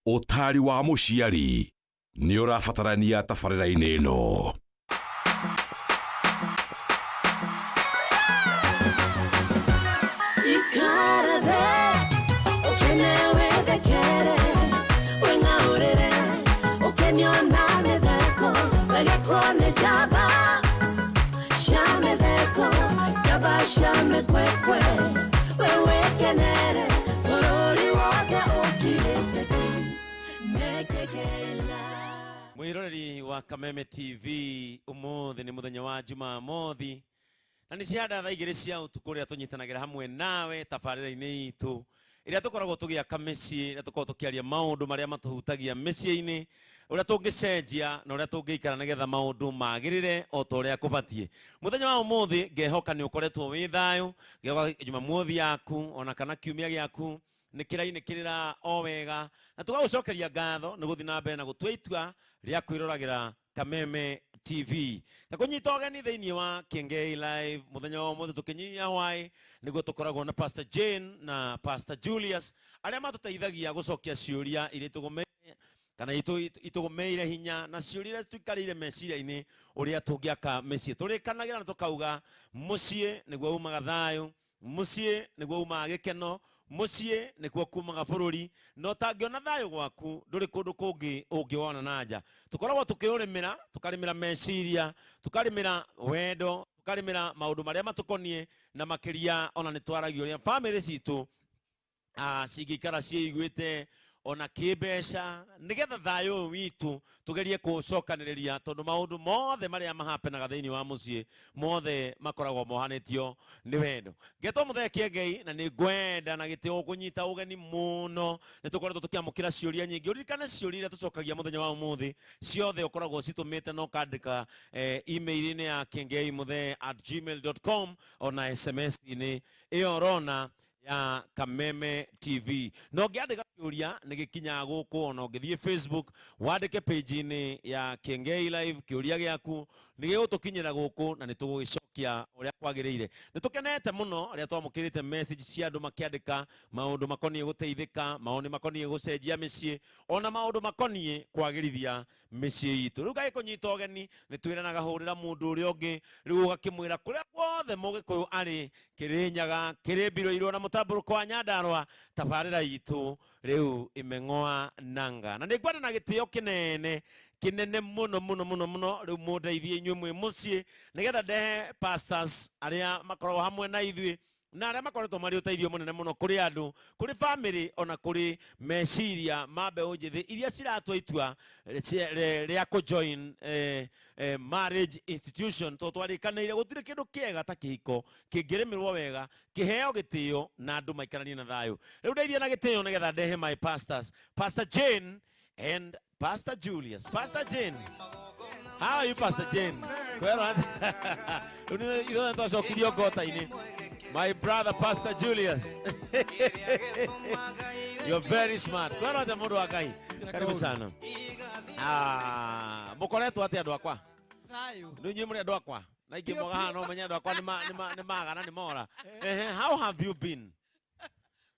Ũtaari wa mũciari nĩ ũrabatarania tabarĩra-inĩ ĩno. Ikara thĩ, ũkene wĩthekere, wĩng'aũrĩre, ũkenio na mĩtheko, wegekwo nĩ njamba cia mĩtheko, njamba cia mĩkwekwe, we wĩkenere, bũrũri wothe ũkirĩte ki, nĩkĩkĩila. Mwiroreri wa Kameme TV, umuthi ni muthenya wa Jumamothi na nĩ cianda thaa 2 cia ũtukũ rĩrĩa tũnyitanagĩra hamwe nawe tabarĩra-inĩ itũ ĩrĩa tũkoragwo tũgĩaka mĩciĩ, ĩrĩa tũkoragwo tũkĩaria maũndũ marĩa matũhutagia mĩciĩ-inĩ, ũrĩa tũngĩcenjia na ũrĩa tũngĩikara nĩgetha maũndũ magĩrĩre o ta ũrĩa kũbatiĩ. Mũthenya wa ũmũthĩ ngehoka nĩ ũkoretwo wĩ thayũ, ngehoka Jumamothi yaku ona kana kiumia gĩaku nĩ kĩrainĩkĩrĩra o wega, na tũgagũcokeria ngatho nĩ gũthiĩ na mbere na gũtua itua rĩa kwĩroragĩra Kameme TV. Na kũnyita ũgeni thĩinĩ wa Kĩengei Live mũthenya wa ũmũthĩ tũkĩnyihia hwaĩ, nĩguo tũkoragwo na Pastor Jane na Pastor Julius arĩa matũteithagia gũcokia ciũria iria itũgũmĩire kana itũgũmĩire hinya na ciũria iria tũikarĩire meciria-inĩ ũrĩa tũngĩaka mĩciĩ. Tũrĩkanagĩra na tũkauga mũciĩ nĩguo umaga thayũ, mũciĩ nĩguo umaga gĩkeno, mũciĩ nĩkuo kumaga bũrũri, na ũtangĩona thayũ gwaku ndũrĩ kũndũ kũngĩ ũngĩwona na nja. Tũkoragwo tũkĩũrĩmĩra, tũkarĩmĩra meciria, tũkarĩmĩra wendo, tũkarĩmĩra maũndũ marĩa matũkoniĩ, na makĩria ona nĩ twaragia ũrĩa bamĩrĩ citũ cingĩikara ciĩiguĩte ona kĩmbeca, nĩgetha thayũ ũyũ witũ tũgerie kũũcokanĩrĩria, tondũ maũndũ mothe marĩa mahapenaga thĩinĩ wa mũciĩ mothe makoragwo mohanĩtio nĩ wendo. Ngetwo Mũthee Kĩengei na nĩ ngwenda na gĩtĩo gũkũnyita ũgeni mũno. Nĩ tũkoretwo tũkĩamũkĩra ciũria nyingĩ. Ũririkane ciũria iria tũcokagia mũthenya wa ũmũthĩ ciothe ũkoragwo ũcitũmĩte na ũkandĩka email-inĩ ya kiengeimũthee@gmail.com ona SMS-inĩ ĩyo ũrona ya Kameme TV. Na ũngĩandĩka kĩũria nĩ gĩkinyaga gũkũ, ona ũngĩthiĩ Facebook wandĩke page-inĩ ya Kĩengei Live kĩũria gĩaku nĩ gĩgũtũkinyĩra gũkũ na nĩ tũgũgĩcokia ũrĩa kwagĩrĩire. Nĩ tũkenete mũno rĩrĩa twamũkĩrĩte message cia andũ makĩandĩka maũndũ makoniĩ gũteithĩka, maũndũ makoniĩ gũcenjia mĩciĩ, ona maũndũ makoniĩ kwagĩrithia mĩciĩ itũ. Rĩu gagĩkũnyita ũgeni nĩ twĩranaga hũrĩra mũndũ ũrĩa ũngĩ, rĩu ũgakĩmwĩra kũrĩa guothe mũgĩkũyũ arĩ, Kĩrĩnyaga, Kĩrĩmbirũirwo na mũtambũrũko wa Nyandarũa, tabarĩra itũ rĩu ĩmeng'oa nanga. Na nĩ ngwenda na gĩtĩo kĩnene kĩnene mũno mũno mũno mũno rĩu mũndeithie inyuĩ mwĩ mũciĩ nĩgetha ndehe pastors arĩa makoragwo hamwe na ithuĩ na arĩa makoretwo marĩ ũteithio mũnene mũno kũrĩ andũ, kũrĩ famĩlĩ, ona kũrĩ meciria ma mbeũ njĩthĩ iria ciratua itua rĩa kũ-join marriage institution, tondũ twarĩkanĩire gũtirĩ kĩndũ kĩega ta kĩhiko kĩngĩrĩmĩrwo wega, kĩheo gĩtĩo na andũ maikaranie na thayũ. Rĩu ndeithia na gĩtĩo nĩgetha ndehe my pastors, Pastor Jane and Pastor Julius. Pastor Jane, how are you, Pastor Jane? Kwero, rĩu nĩ ithuothe twacokirio ngota-inĩ. My brother Pastor Julius, you're very smart. Kwero atĩa mũndũ wa Ngai? Karibu sana. Mũkoretwo atĩa andũ akwa? Thayũ. Nĩ inyuĩ mũrĩ andũ akwa? Na ingĩ mwaga haha no menye andũ akwa nĩ magana nĩ mora. Ehe, how have you been?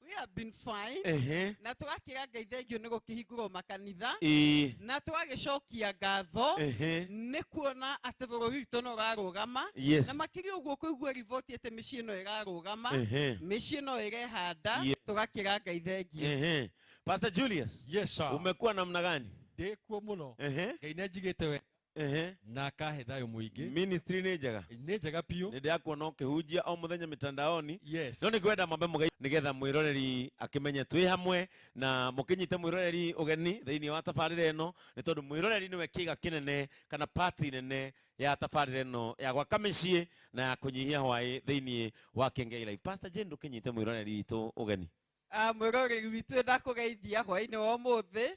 We have been fine. Ehe. Na tũgakĩra Ngai thengio nĩ gũkĩhingũrwo makanitha. Ĩĩ. Na tũgagĩcokia ngatho. Ehe. Nĩ kuona atĩ bũrũri witũ no ũrarũgama. Yes. Na makĩria ũguo kũigua riboti atĩ mĩciĩ no ĩrarũgama. Ehe. Mĩciĩ no ĩrehanda. Yes. Tũgakĩra Ngai thengio. Ehe. Pastor Julius. Yes, sir. Umekuwa namna gani? Ndĩkuo mũno. Ehe. Ngai nĩ anjigĩte wega. Ehe. Na akahe thayũ mũingĩ. Ministry nĩ njega. Nĩ njega biũ. Nĩ ndĩrakuona ũkĩhunjia o mũthenya mitandaoni. Yes. No nĩ ngwenda mwambe mũgeithie nĩgetha mwĩroreri akĩmenye twĩ hamwe na mũkĩnyite mwĩroreri ũgeni thĩinĩ wa tabarĩra ĩno, nĩ tondũ mwĩroreri nĩwe kĩga kĩnene kana pati nene ya tabarĩra ĩno ya gwaka mĩciĩ na ya kũnyihia hwaĩ thĩinĩ wa Kĩengei Live. Pastor Jane, ndũkĩnyite mwĩroreri witũ ũgeni. Mwĩroreri witũ ndakũgeithia hwaĩ-inĩ wa ũmũthĩ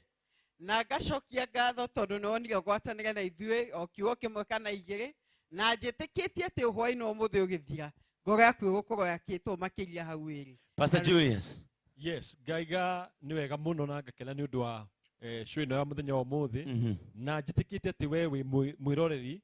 na ngacokia ngatho tondũ nĩ wonire ngwatanĩre na ithuĩ o kiugo kĩmwe kana igĩrĩ, na njĩtĩkĩtie atĩ hwaĩ-inĩ wa ũmũthĩ ũgĩthira ngoro yaku ĩgũkorwo yakĩtwo makĩria hau ĩrĩ. Pastor Julius. Yes, ngaiga nĩ wega mũno na ngakena nĩ ũndũ wa show ĩno ya mũthenya wa ũmũthĩ. Na njĩtĩkĩtie atĩ we wĩ mwĩroreri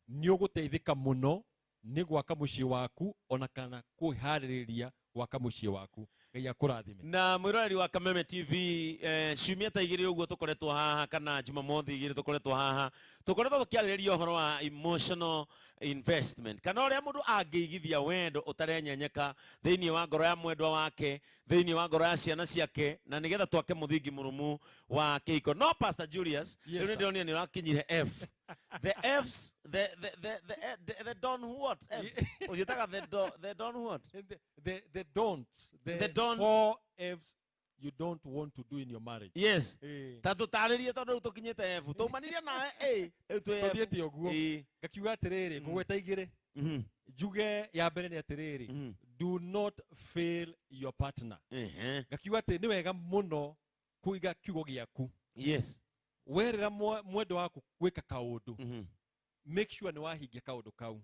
nĩ ũgũteithĩka mũno nĩ gwaka mũciĩ waku ona kana kwĩharĩrĩria Gwaka mũciĩ waku. Ngai akũrathime. Na mwiroreri wa Kameme TV, ciumia ta igĩrĩ ũguo tũkoretwo haha, kana Jumamothi igĩrĩ tũkoretwo haha, tũkoretwo tũkĩarĩrĩria ũhoro wa emotional investment, kana ũrĩa mũndũ angĩigithia wendo ũtarenyenyeka thĩinĩ wa ngoro ya mwendwa wake, thĩinĩ wa ngoro ya ciana ciake, na nĩgetha twake mũthingi mũrũmu wa kĩhiko. No Pastor Julius, Yes, rĩu sir. nĩndĩronire nĩ ũrakinyire F, the Fs, the don what Fs ũciĩtaga the don what? The don'ts, The don'ts. Four F's you don't want to do in your marriage. Yes. Eh. Ta tũtarĩrie, tondũ rĩu tũkinyĩte F, tũmanirie nawe A, rĩu twĩ F. Tũthiĩte ũguo. Ĩĩ. Ngakiuga atĩrĩrĩ, ngũgweta igĩrĩ. Njuge ya mbere nĩ atĩrĩrĩ, do not fail your partner. Ngakiuga atĩ nĩ wega mũno kũiga kiugo gĩaku. Werĩra mwendwa waku gwĩka kaũndũ, make sure nĩ wahingia kaũndũ kau.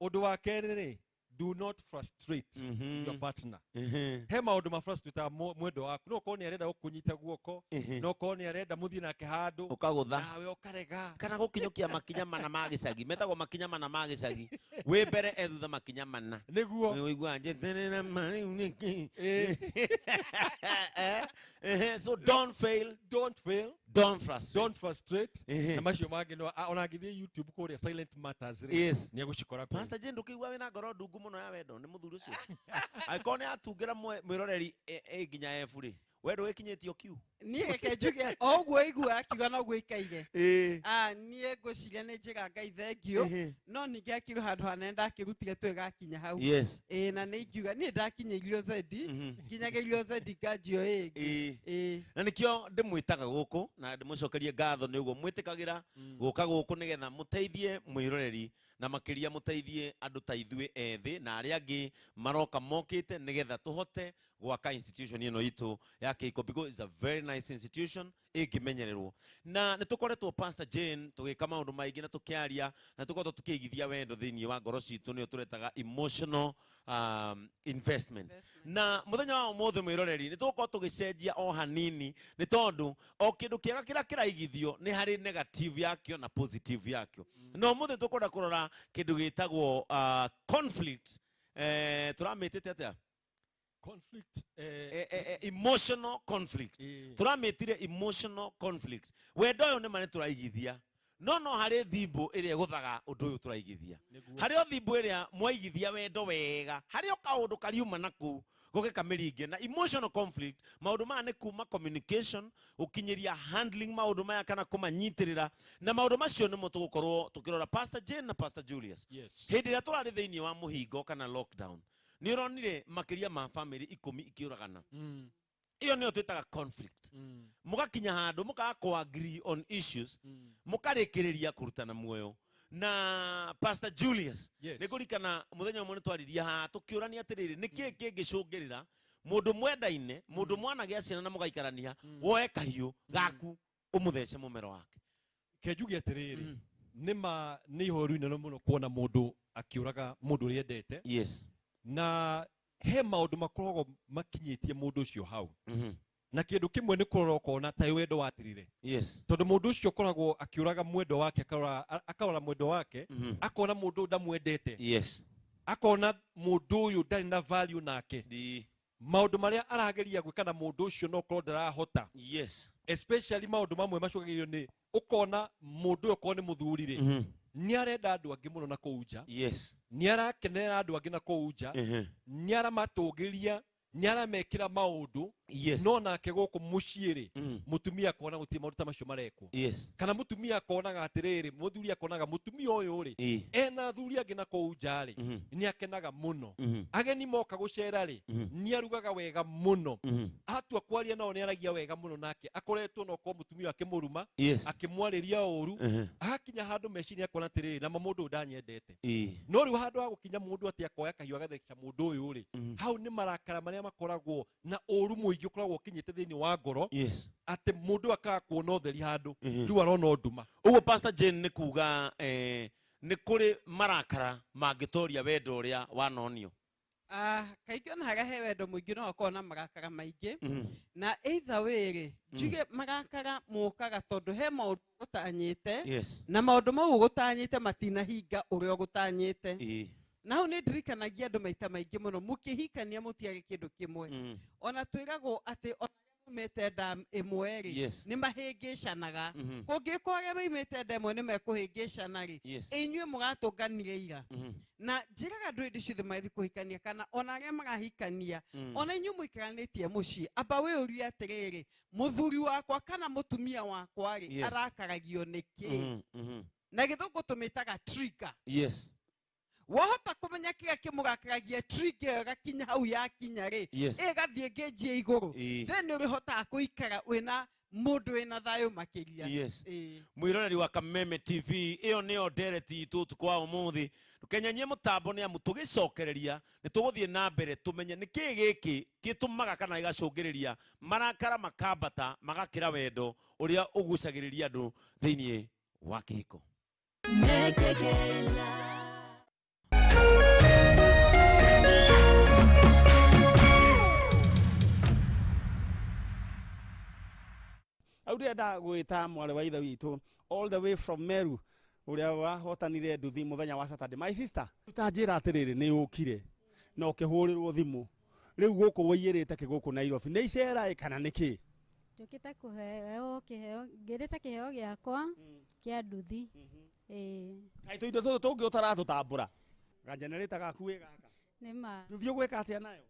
Ũndũ wa kerĩ rĩ, do not frustrate your partner. He maũndũ ma frustrate mwendwa waku. No ũkorwo nĩ arenda gũkũnyita guoko, no ũkorwo nĩ arenda mũthiĩ nake handũ, ũkagũtha, nawe ũkarega. Kana gũkinyũkia makinya mana ma gĩcagi, metagwo makinya mana ma gĩcagi, wĩ mbere e thutha makinya mana. Nĩguo. Ũiguaga njeterera ma rĩu nĩkĩ? So don't fail. Don't fail. Don't frustrate. Don't frustrate. Na macio mangĩ no ona angĩthiĩ YouTube kũrĩa Silent Matters rĩ, nĩ egũcikora kũu. Pastor Jane, ndũkĩigua wĩna ngoro ndungu mũno ya wendo nĩ mũthuri ũcio? Angĩkorwo nĩ atungĩra mwĩroreri nginya F rĩ, we ndũgĩkinyĩtio Q? Niĩ reke njuge o ũguo aiguaga akiuga noguo ikaire. Niĩ ngwĩciria nĩ njĩra Ngai thengio, no ningĩ akĩrĩ handũ hanene ndakĩrutire twĩgakinya hau. Na nĩ ingiuga niĩ ndakinyĩirio Z, nginyagĩrio Z nganjio ĩngĩ. Na nĩkĩo ndĩmwĩtaga gũkũ na ndĩmũcokerie ngatho nĩ ũguo mwĩtĩkagĩra gũka gũkũ nĩgetha mũteithie mwĩroreri, na makĩria mũteithie andũ ta ithuĩ ethĩ na arĩa angĩ maroka mokĩte, nĩgetha tũhote gwaka institution ĩno itũ ya kĩhiko, because it's a very nice institution ĩngĩmenyererwo. Na nĩ tũkoretwo, Pastor Jane, tũgĩka maũndũ maingĩ na tũkĩaria, na tũkoretwo tũkĩigithia wendo thĩinĩ wa ngoro citũ, nĩyo tũretaga emotional investment. Investment. Na mũthenya wa ũmũthĩ, mwĩroreri, nĩ tũgũkorwo tũgĩcenjia o hanini, nĩ tondũ o kĩndũ kĩega kĩrĩa kĩraigithio nĩ harĩ negative yakĩo na positive yakĩo. Na ũmũthĩ tũkwenda kũrora kĩndũ gĩtagwo conflict. Tũramĩtĩte atĩa? Conflict, Emotional conflict. Tũramĩtire emotional conflict. Wendo ũyũ nĩ ma nĩ tũraigithia, no harĩ thimbũ ĩrĩa ĩgũthaga ũndũ ũyũ tũraigithia. Harĩ o thimbũ ĩrĩa mwaigithia wendo wega, harĩ o kaũndũ kariuma na kũu goke kamĩringe. Na emotional conflict, maũndũ maya nĩ kuma communication gũkinyĩria handling maũndũ maya kana kũmanyitĩrĩra, na maũndũ macio nĩmo tũgũkorwo tũkĩrora, Pastor Jane na Pastor Julius. Yes. Hĩndĩ ĩrĩa tũrarĩ thĩinĩ wa mũhingo kana lockdown, nĩ ũronire makĩria ma famĩlĩ 10 ikĩũragana. Ĩyo nĩyo twĩtaga conflict. Mũgakinya handũ mũkaga kũ agree on issues, mũkarĩkĩrĩria kũrutana muoyo. Na Pastor Julius, nĩ ngũrikana mũthenya ũmwe nĩ twaririe haha tũkĩũrania atĩrĩrĩ, nĩ kĩĩ kĩngĩcũngĩrĩra mũndũ mwendaine, mũndũ mwanagĩa ciana na mũgaikarania, woe kahiũ gaku ũmũthece mũmero wake? Ke njuge atĩrĩrĩ, nĩ ma nĩ ihoru inene mũno kuona mũndũ akĩũraga mũndũ ũrĩa endete. Na he maũndũ makoragwo makinyĩtie mũndũ ũcio hau. Na kĩndũ kĩmwe nĩ kũrora ũkona ta wendo wathirire. Tondũ mũndũ ũcio ũkoragwo akĩũraga mwendwa wake, akarora mwendwa wake, akona mũndũ ũyũ ndamwendete. Akona mũndũ ũyũ ndarĩ na value nake. Maũndũ marĩa arageria gwĩka na mũndũ ũcio no korwo ndarahota. Especially maũndũ mamwe macũngagĩrĩrio nĩ ũkona mũndũ ũyũ okorwo nĩ mũthuri rĩ, nĩ arenda andũ angĩ mũno na kũu nja. Nĩ arakenera andũ angĩ na kũu nja. Nĩ aramatũgĩria, nĩ aramekĩra maũndũ. No nake gũkũ mũciĩ rĩ, mũtumia akona gũtirĩ maũndũ ta macio marekwo. Kana mũtumia akonaga atĩrĩrĩ, mũthuri akonaga mũtumia ũyũ rĩ, ena athuri angĩ na kũu nja rĩ, nĩ akenaga mũno. Ageni moka gũcera rĩ, nĩ arugaga wega mũno. Atua kwaria nao nĩ aragia wega mũno nake. Akoretwo no korwo mũtumia akĩmũruma, akĩmwarĩria ũru, agakinya handũ meciria akona atĩrĩrĩ, nama mũndũ ũyũ ndanyendete. No rĩu handũ ha gũkinya mũndũ atĩ akoya kahiũ agatheca mũndũ ũyũ rĩ, hau nĩ marakara marĩa makoragwo na ũru mũingĩ ũkoragwo ũkinyĩte thĩinĩ wa ngoro, atĩ mũndũ akaga kuona ũtheri handũ, rĩu arona nduma. Ũguo Pastor Jane nĩ kuga, nĩ kũrĩ marakara mangĩtoria wendo ũrĩa wanonio. Kaingĩ ona harĩa he wendo mũingĩ no akorwo na marakara maingĩ. Na either way rĩ, njuge marakara mokaga tondũ he maũndũ ũgũtanyĩte, na maũndũ mau ũgũtanyĩte matinahinga ũrĩa ũgũtanyĩte. Na hau nĩ ndirikanagia andũ maita maingĩ mũno, mũkĩhikania mũtiage kĩndũ kĩmwe. Ona twĩragwo atĩ ona arĩa maumĩte nda ĩmwe rĩ, nĩ mahĩngĩcanaga. Kũngĩkorwo arĩa maumĩte nda ĩmwe nĩ mekũhĩngĩcana rĩ, inyuĩ mũgatũnganire ira. Na njĩraga andũ hĩndĩ ciothe magĩthiĩ kũhikania kana ona arĩa marahikania, ona inyuĩ mũikaranĩtie mũciĩ, amba wĩyũrie atĩrĩrĩ, mũthuri wakwa kana mũtumia wakwa rĩ, arakaragio nĩ kĩ? Na gĩthũngũ tũmĩtaga trigger. Wahota kũmenya kĩrĩa kĩmũrakaragia, trigger ĩyo ĩgakinya hau yakinya rĩ, ĩgathiĩ ngĩnjie igũrũ, then nĩ ũrĩhotaga kũikara wĩna mũndũ wĩna thayũ makĩria. Mwiroreri wa Kameme TV, ĩyo nĩyo ndereti itũ ũtukũ wa ũmũthĩ. Ndũkenyanyie mũtambo nĩ amu tũgĩcokereria nĩ tũgũthiĩ na mbere tũmenye nĩ kĩĩ gĩkĩ gĩtũmaga kana gĩgacũngĩrĩria marakara makambata magakĩra wendo ũrĩa ũgucagĩrĩria andũ thĩinĩ wa kĩhiko. Au ndĩrenda gwĩta mwarĩ wa ithe witũ all the way from Meru, ũrĩa wahotanire nduthi mũthenya wa Saturday. My sister, ta njĩra atĩrĩrĩ, nĩ ũkire na ũkĩhũrĩrwo thimũ, rĩu gũkũ wũiyĩrĩte kĩ gũkũ Nairobi? Nĩ icera ĩ kana nĩ kĩ? Njũkĩte kũheo kĩheo, ngĩrĩte kĩheo gĩakwa kĩa nduthi. Ĩĩ. Kaĩ tũindo tũtũ tũngĩ ũtaratũtambũra? Ganjenerĩta gaku wĩ gaka. Nĩ ma. Nduthi ũgwĩka atĩa nayo?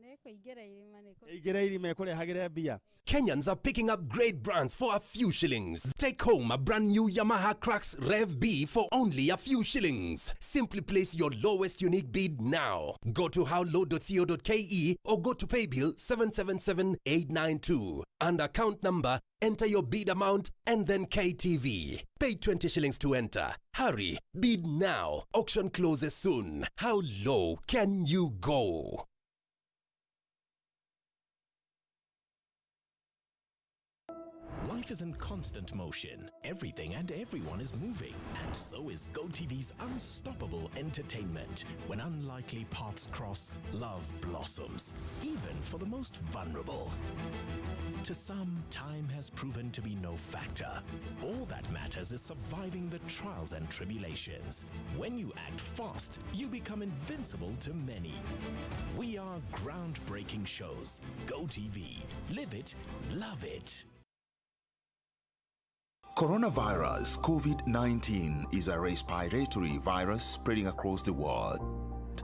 Nĩ kũingĩra irima nĩ kũ- Ĩingĩre irima ĩkũrehagĩre mbia. Kenyans are picking up great brands for a few shillings. Take home a brand new Yamaha Crux Rev B for only a few shillings. Simply place your lowest unique bid now. Go to howlow.co.ke or go to paybill 777892. And account number, enter your bid amount and then KTV. Pay 20 shillings to enter. Hurry, bid now. Auction closes soon. How low can you go? Life is in constant motion. Everything and everyone is moving. And so is GoTV's unstoppable entertainment. When unlikely paths cross, love blossoms, even for the most vulnerable. To some, time has proven to be no factor. All that matters is surviving the trials and tribulations. When you act fast, you become invincible to many. We are groundbreaking shows. GoTV. Live it, love it. Coronavirus COVID-19 is a respiratory virus spreading across the world.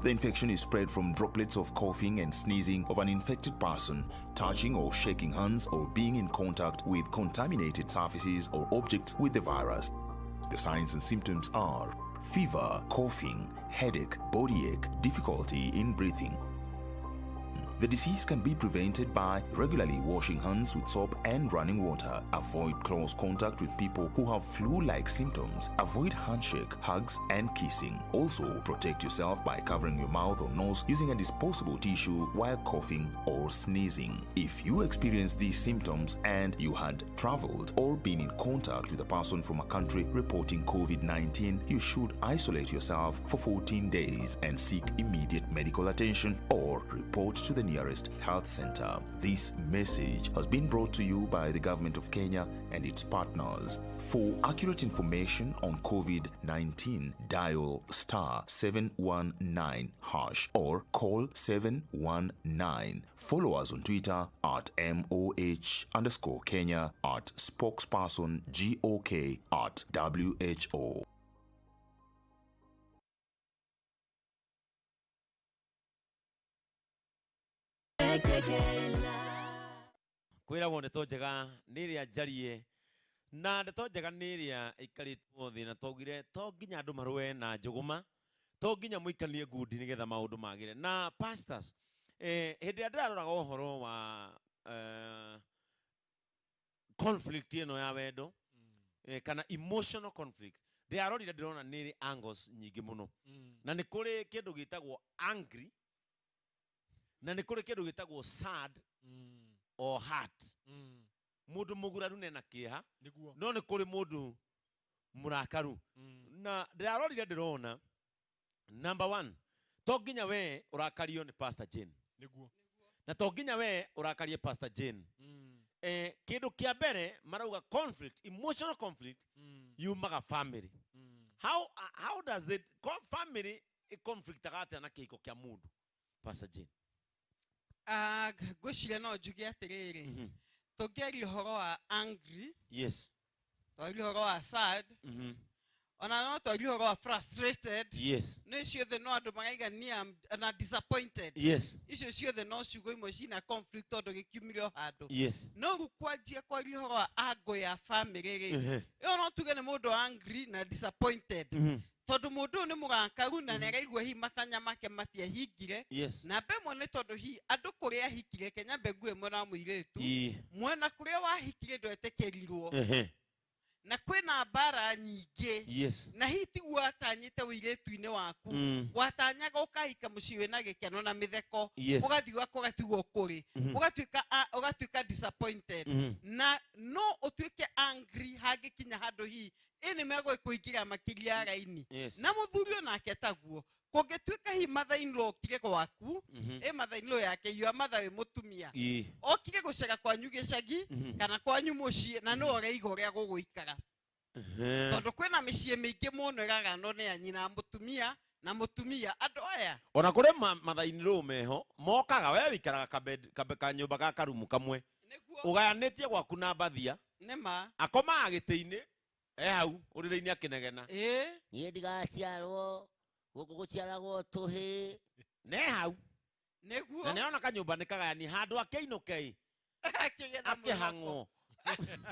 The infection is spread from droplets of coughing and sneezing of an infected person, touching or shaking hands, or being in contact with contaminated surfaces or objects with the virus. The signs and symptoms are fever, coughing, headache, body ache, difficulty in breathing. The disease can be prevented by regularly washing hands with soap and running water. Avoid close contact with people who have flu-like symptoms. Avoid handshake, hugs, and kissing. Also, protect yourself by covering your mouth or nose using a disposable tissue while coughing or sneezing. If you experience these symptoms and you had traveled or been in contact with a person from a country reporting COVID-19, you should isolate yourself for 14 days and seek immediate medical attention or report to the nearest health center. This message has been brought to you by the government of Kenya and its partners. For accurate information on COVID-19, dial star 719 hash or call 719. Follow us on Twitter at MOH underscore Kenya, at spokesperson GOK, at WHO. Kwĩragwo ndeto njega nĩ ĩrĩa njarie na ndeto njega nĩ ĩrĩa ĩikarĩtwo thĩ, na twaugire to nginya andũ marũe na njũgũma, to nginya mũikanie ngundi nĩgetha maũndũ magĩre. Na pastors, hĩndĩ ĩrĩa ndĩraroraga ũhoro wa conflict ĩno ya wendo, kana emotional conflict, ndĩrarorire ndĩrona nĩ ĩrĩ angles nyingĩ mũno. Na nĩ kũrĩ kĩndũ gĩtagwo angry, na nĩ kũrĩ kĩndũ gĩtagwo sad or hurt. Mũndũ mũguraru nena kĩeha, no nĩ kũrĩ mũndũ mũrakaru. Na ndĩrarorire ndĩrona number 1, to nginya we ũrakario nĩ Pastor Jane. Na to nginya we ũrakarie Pastor Jane. Kĩndũ kĩa mbere marauga conflict, emotional conflict, yumaga family. How does it family Ĩ-conflictaga atĩa na kĩhiko kĩa mũndũ, Pastor Jane? Ah, ngwĩciria no njuge atĩrĩrĩ, tũngĩaria ũhoro wa angry, twaria ũhoro wa sad, ona no twaria ũhoro wa frustrated, nĩ ciothe no andũ maraigania na disappointed. Icio ciothe no ciugo imwe cina conflict tondũ gĩkiumire o handũ. No rĩu kwanjia kwaria ũhoro wa ango ya family rĩ, ĩyo no tuge nĩ mũndũ angry na disappointed, tondũ mũndũ ũyũ nĩ mũrakaru na nĩ araigua hihi matanya make matiahingire. Namba ĩmwe nĩ tondũ hihi andũ kũrĩa ahikire, Kenya mbe ngue mwena wa mũirĩtu, mwena kũrĩa wahikire ndwetĩkĩrirwo, na kwĩna mbara nyingĩ, na hihi tiguo watanyĩte ũirĩtu-inĩ waku. Watanyaga ũkahika mũciĩ wĩna gĩkeno na mĩtheko, ũgathiĩ ũgakora tiguo kũrĩ. Ũgatuĩka disappointed. Na no ũtuĩke angry hangĩkinya handũ hihi ĩ nĩ megũkũingĩra makĩria ya raini. Na mũthuri onake taguo, kũngĩtuĩka hihi mother-in-law okire gwaku, ĩ mother-in-law yake, your mother wĩ mũtumia, okire gũcera kwanyu gĩcagi kana kwanyu mũciĩ, na nĩwe ũraiga ũrĩa gũgũikara, tondũ kwĩna mĩciĩ mĩingĩ mũno ĩraganwo nĩ anyina mũtumia na mũtumia, andũ aya. Ona kũrĩ mathainĩ meho mokaga, we wĩikaraga kanyũmba ga karumu kamwe, ũgayanĩtie gwaku na mbathia, nĩma akomaga gĩtĩ-inĩ e hau ũrĩrĩ-inĩ akĩnegena, Niĩ ndigaciarwo gũkũ, gũciaragwo tũhĩ. Ne hau. Na nĩona kanyũmba nĩ kagayani, handũ akĩinũke ĩ, Akĩgĩa na mwĩhoko. Akĩhang'wo.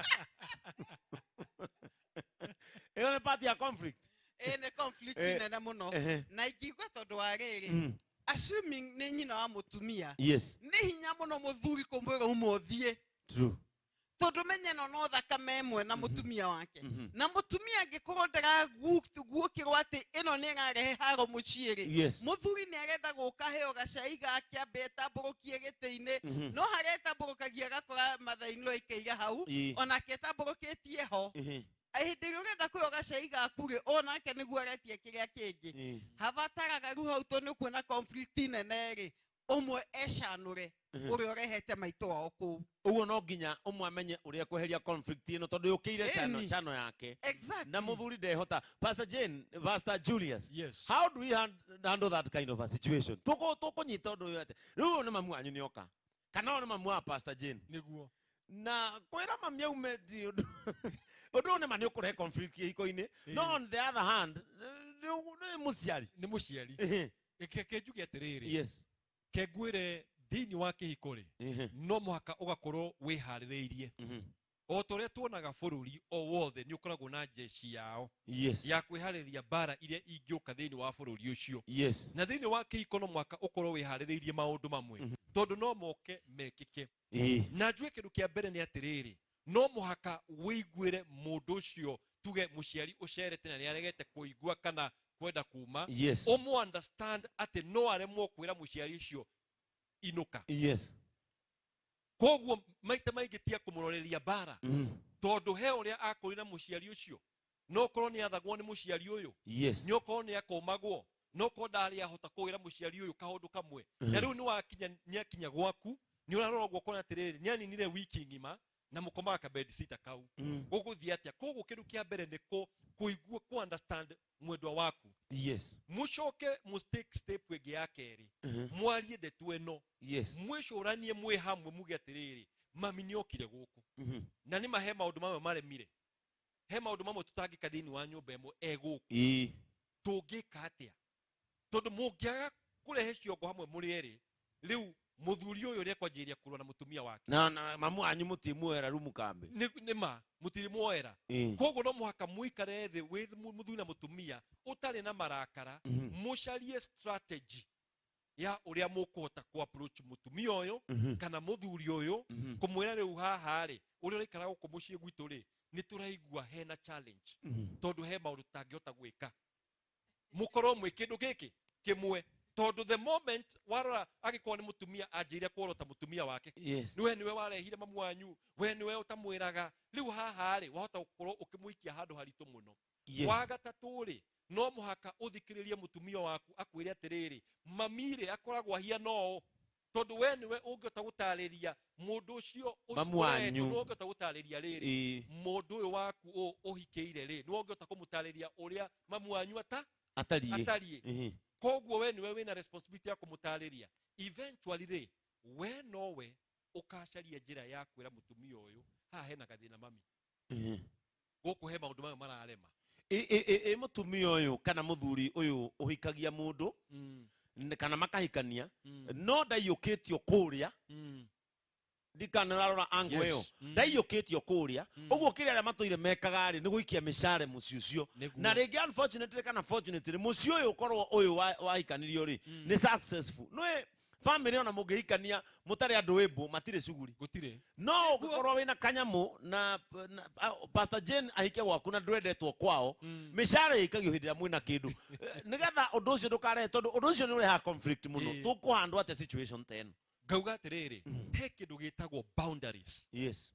Ĩyo nĩ part ya conflict. Ĩ nĩ conflict nene mũno. Na ingĩigua tondũ wa rĩrĩ, assuming nĩ nyina wa mũtumia, nĩ hinya mũno mũthuri kũmwĩra uma ũthiĩ, tondũ menye ĩno no thakame ĩmwe na mũtumia wake. Na mũtumia angĩkorwo ndaraguũkĩrwo atĩ ĩno nĩ ĩrarehe haro mũciĩ rĩ, mũthuri nĩ arenda gũka heo gacai gake, ambe etambũrũkie gĩtĩ-inĩ, no harĩa etambũrũkagia agakora mother-in-law aikaire hau, onake etambũrũkĩtie ho. Hĩndĩ ĩrĩa ũrenda kwĩo gacai gaku rĩ, onake nĩguo aretia kĩrĩa kĩngĩ. Habataraga rĩu hau, tondũ nĩ kuona conflict nene rĩ, ũmwe ecanũre ũrĩa ũrehete maitũ wao kũu. Ũguo no nginya ũmwe amenye ũrĩa kweheria conflict ĩno, tondũ yũkĩire chano, chano yake. Na mũthuri ndehota. Pastor Jane, Pastor Julius, how do we handle that kind of a situation? Tũkũnyita ũndũ ũyũ atĩa? Rĩu ũyũ nĩ mamu wanyu nĩoka, kana ũyũ nĩ mamu wa Pastor Jane. Na kwĩra mami aume ti ũndũ, ũndũ ũyũ nĩ ma nĩ ũkũrehe conflict kĩhiko-inĩ, no on the other hand nĩ mũciari. Nĩ mũciari. Reke njuge atĩrĩrĩ, ke ngwĩre, thĩinĩ wa kĩhiko rĩ, no mũhaka ũgakorwo wĩharĩrĩirie. O ta ũrĩa tuonaga bũrũri o wothe nĩ ũkoragwo na jeshi yao ya kwĩharĩrĩria mbara iria ingĩũka thĩinĩ wa bũrũri ũcio, na thĩinĩ wa kĩhiko no mũhaka ũkorwo wĩharĩrĩirie maũndũ mamwe, tondũ no moke mekĩke. Na njue kĩndũ kĩa mbere nĩ atĩrĩrĩ, no mũhaka wĩiguĩre mũndũ ũcio, tuge mũciari ũcerete na nĩ aregete kũigua kana kwenda kuma, ũmũ understand atĩ no aremwo kwĩra mũciari ũcio inũka. Koguo maita maingĩ tia kũmũroreria mbara, tondũ he ũrĩa akũrĩ na mũciari ũcio, no korwo nĩ athagwo nĩ mũciari ũyũ, nĩ okorwo nĩ akomagwo, no korwo ndarĩ ahota kũgĩra mũciari ũyũ kaũndũ kamwe. Na rĩu nĩ nĩakinya gwaku, nĩ ũrarora ũguo ũkona atĩrĩrĩ, nĩ aninire wiki ng'ima na mũkomaga ka bed sitter kau. Gũgũthiĩ atĩa? Koguo kĩndũ kĩa mbere nĩ kũigua, kũ understand mwendwa waku. Mũcoke mũ take step ĩngĩ ya kerĩ, mwarie ndeto ĩno, mwĩcũranie mwĩ hamwe, muge atĩrĩrĩ, mami nĩ okire gũkũ, na nĩ ma he maũndũ mamwe maremire, he maũndũ mamwe tũtangĩka thĩinĩ wa nyũmba ĩmwe e gũkũ. Tũngĩka atĩa? Tondũ mũngĩaga kũrehe ciongo hamwe mũrĩ erĩ, rĩu mũthuri ũyũ nĩ ekwanjĩrĩria kũrũa na mũtumia wake. Na mamu wanyu mũtimuoera rumu kambe. Nĩ ma mũtirimuoera. Koguo no mũhaka mũikare thĩ wĩ mũthuri na mũtumia ũtarĩ na marakara, mũcarie strategy ya ũrĩa mũkũhota ku approach mũtumia ũyũ kana mũthuri ũyũ, kũmwĩra rĩu haha rĩ, ũrĩa ũraikara gũkũ mũciĩ gwitũ rĩ, nĩ tũraigua hena challenge, tondũ he maũndũ tũtangĩhota gwĩka, mũkorwo mwĩ kĩndũ gĩkĩ kĩmwe. Tondũ the moment warora, angĩkorwo nĩ mũtumia anjĩire kworota mũtumia wake, niwe niwe warehire mamu wanyu, we niwe ũtamwĩraga, rĩu haha rĩ, wahota gũkorwo ũkĩmũikia handũ haritũ mũno. Wa gatatũ rĩ, no mũhaka ũthikĩrĩrie mũtumia waku akwĩre atĩrĩrĩ, mami rĩ, akoragwo ahiana ũũ, tondũ we niwe ũngĩhota gũtarĩria mũndũ ũcio Mamu wanyu. Nĩwe ũngĩhota gũtarĩria rĩrĩ, mũndũ ũyũ waku ũhikĩire rĩ, nĩwe ũngĩhota kũmũtarĩria ũrĩa mamu wanyu atariĩ. Atariĩ. Koguo we nĩwe wĩna responsibility ya kũmũtarĩria. Eventually rĩ, we nowe ũkacaria njĩra ya kwĩra mũtumia ũyũ, haha hena gathĩna mami, gũkũ he maũndũ maya mararema. Ĩ mũtumia ũyũ kana mũthuri ũyũ ũhikagia mũndũ kana makahikania, no ndaiyũkĩtio kũrĩa, ndikana ũrarora angle ĩyo, ndaiyũkĩtio kũrĩa ũguo, kĩrĩa arĩa matũire mekaga rĩ, nĩ gũikia mĩcare mũciĩ ũcio. Na rĩngĩ, unfortunately kana fortunately, mũciĩ ũyũ ũkorwo ũyũ wahikanirio rĩ, nĩ successful. Nĩ family ona mũngĩhikania mũtarĩ andũ ĩmbũ, matirĩ cuguri. Gũtirĩ. No ũngĩkorwo wĩna kanyamũ na Pastor Jane ahike gwaku na ndwendetwo kwao, mĩcara ĩikagio hĩndĩ ĩrĩa mwĩna kĩndũ. Nĩgetha ũndũ ũcio ndũkarehe, tondũ ũndũ ũcio nĩ ũrehaga conflict mũno. Tũkũhandwo atĩa situation ta ĩno? Ngauga atĩrĩrĩ, he kĩndũ gĩtagwo boundaries.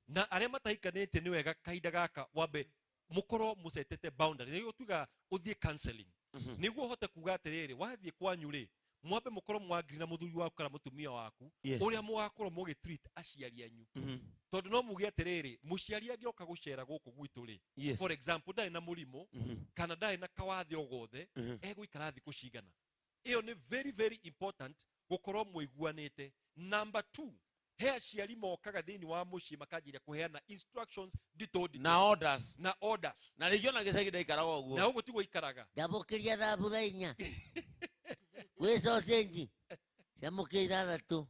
Na arĩa matahikanĩtie, nĩ wega kahinda gaka wambe mũkorwo mũcetete boundary, nĩguo tuga ũthiĩ counseling, nĩguo ũhote kuga atĩrĩrĩ, wathiĩ kwanyu rĩ, mwambe mũkorwo mwangiri na mũthuri waku kana mũtumia waku ũrĩa mũgakorwo mũgĩtreat aciari anyu, tondũ no muge atĩrĩrĩ, mũciari angĩoka gũcera gũkũ gwitũ rĩ, for example, ndarĩ na mũrimũ kana ndarĩ na kawathe o gothe, egũikara thikũ cigana. Ĩyo nĩ very very important gũkorwo mũiguanĩte. Number two, he aciari mokaga thĩinĩ wa mũciĩ makanjĩria kũheana instructions nditũ nditũ na orders. Na orders. Na rĩngĩ ona gĩcagi ndaikaraga ũguo. Na ũguo tiguo ikaraga. Ndamũkĩria thambu 4:00 gwĩ sausage, camũkia 6.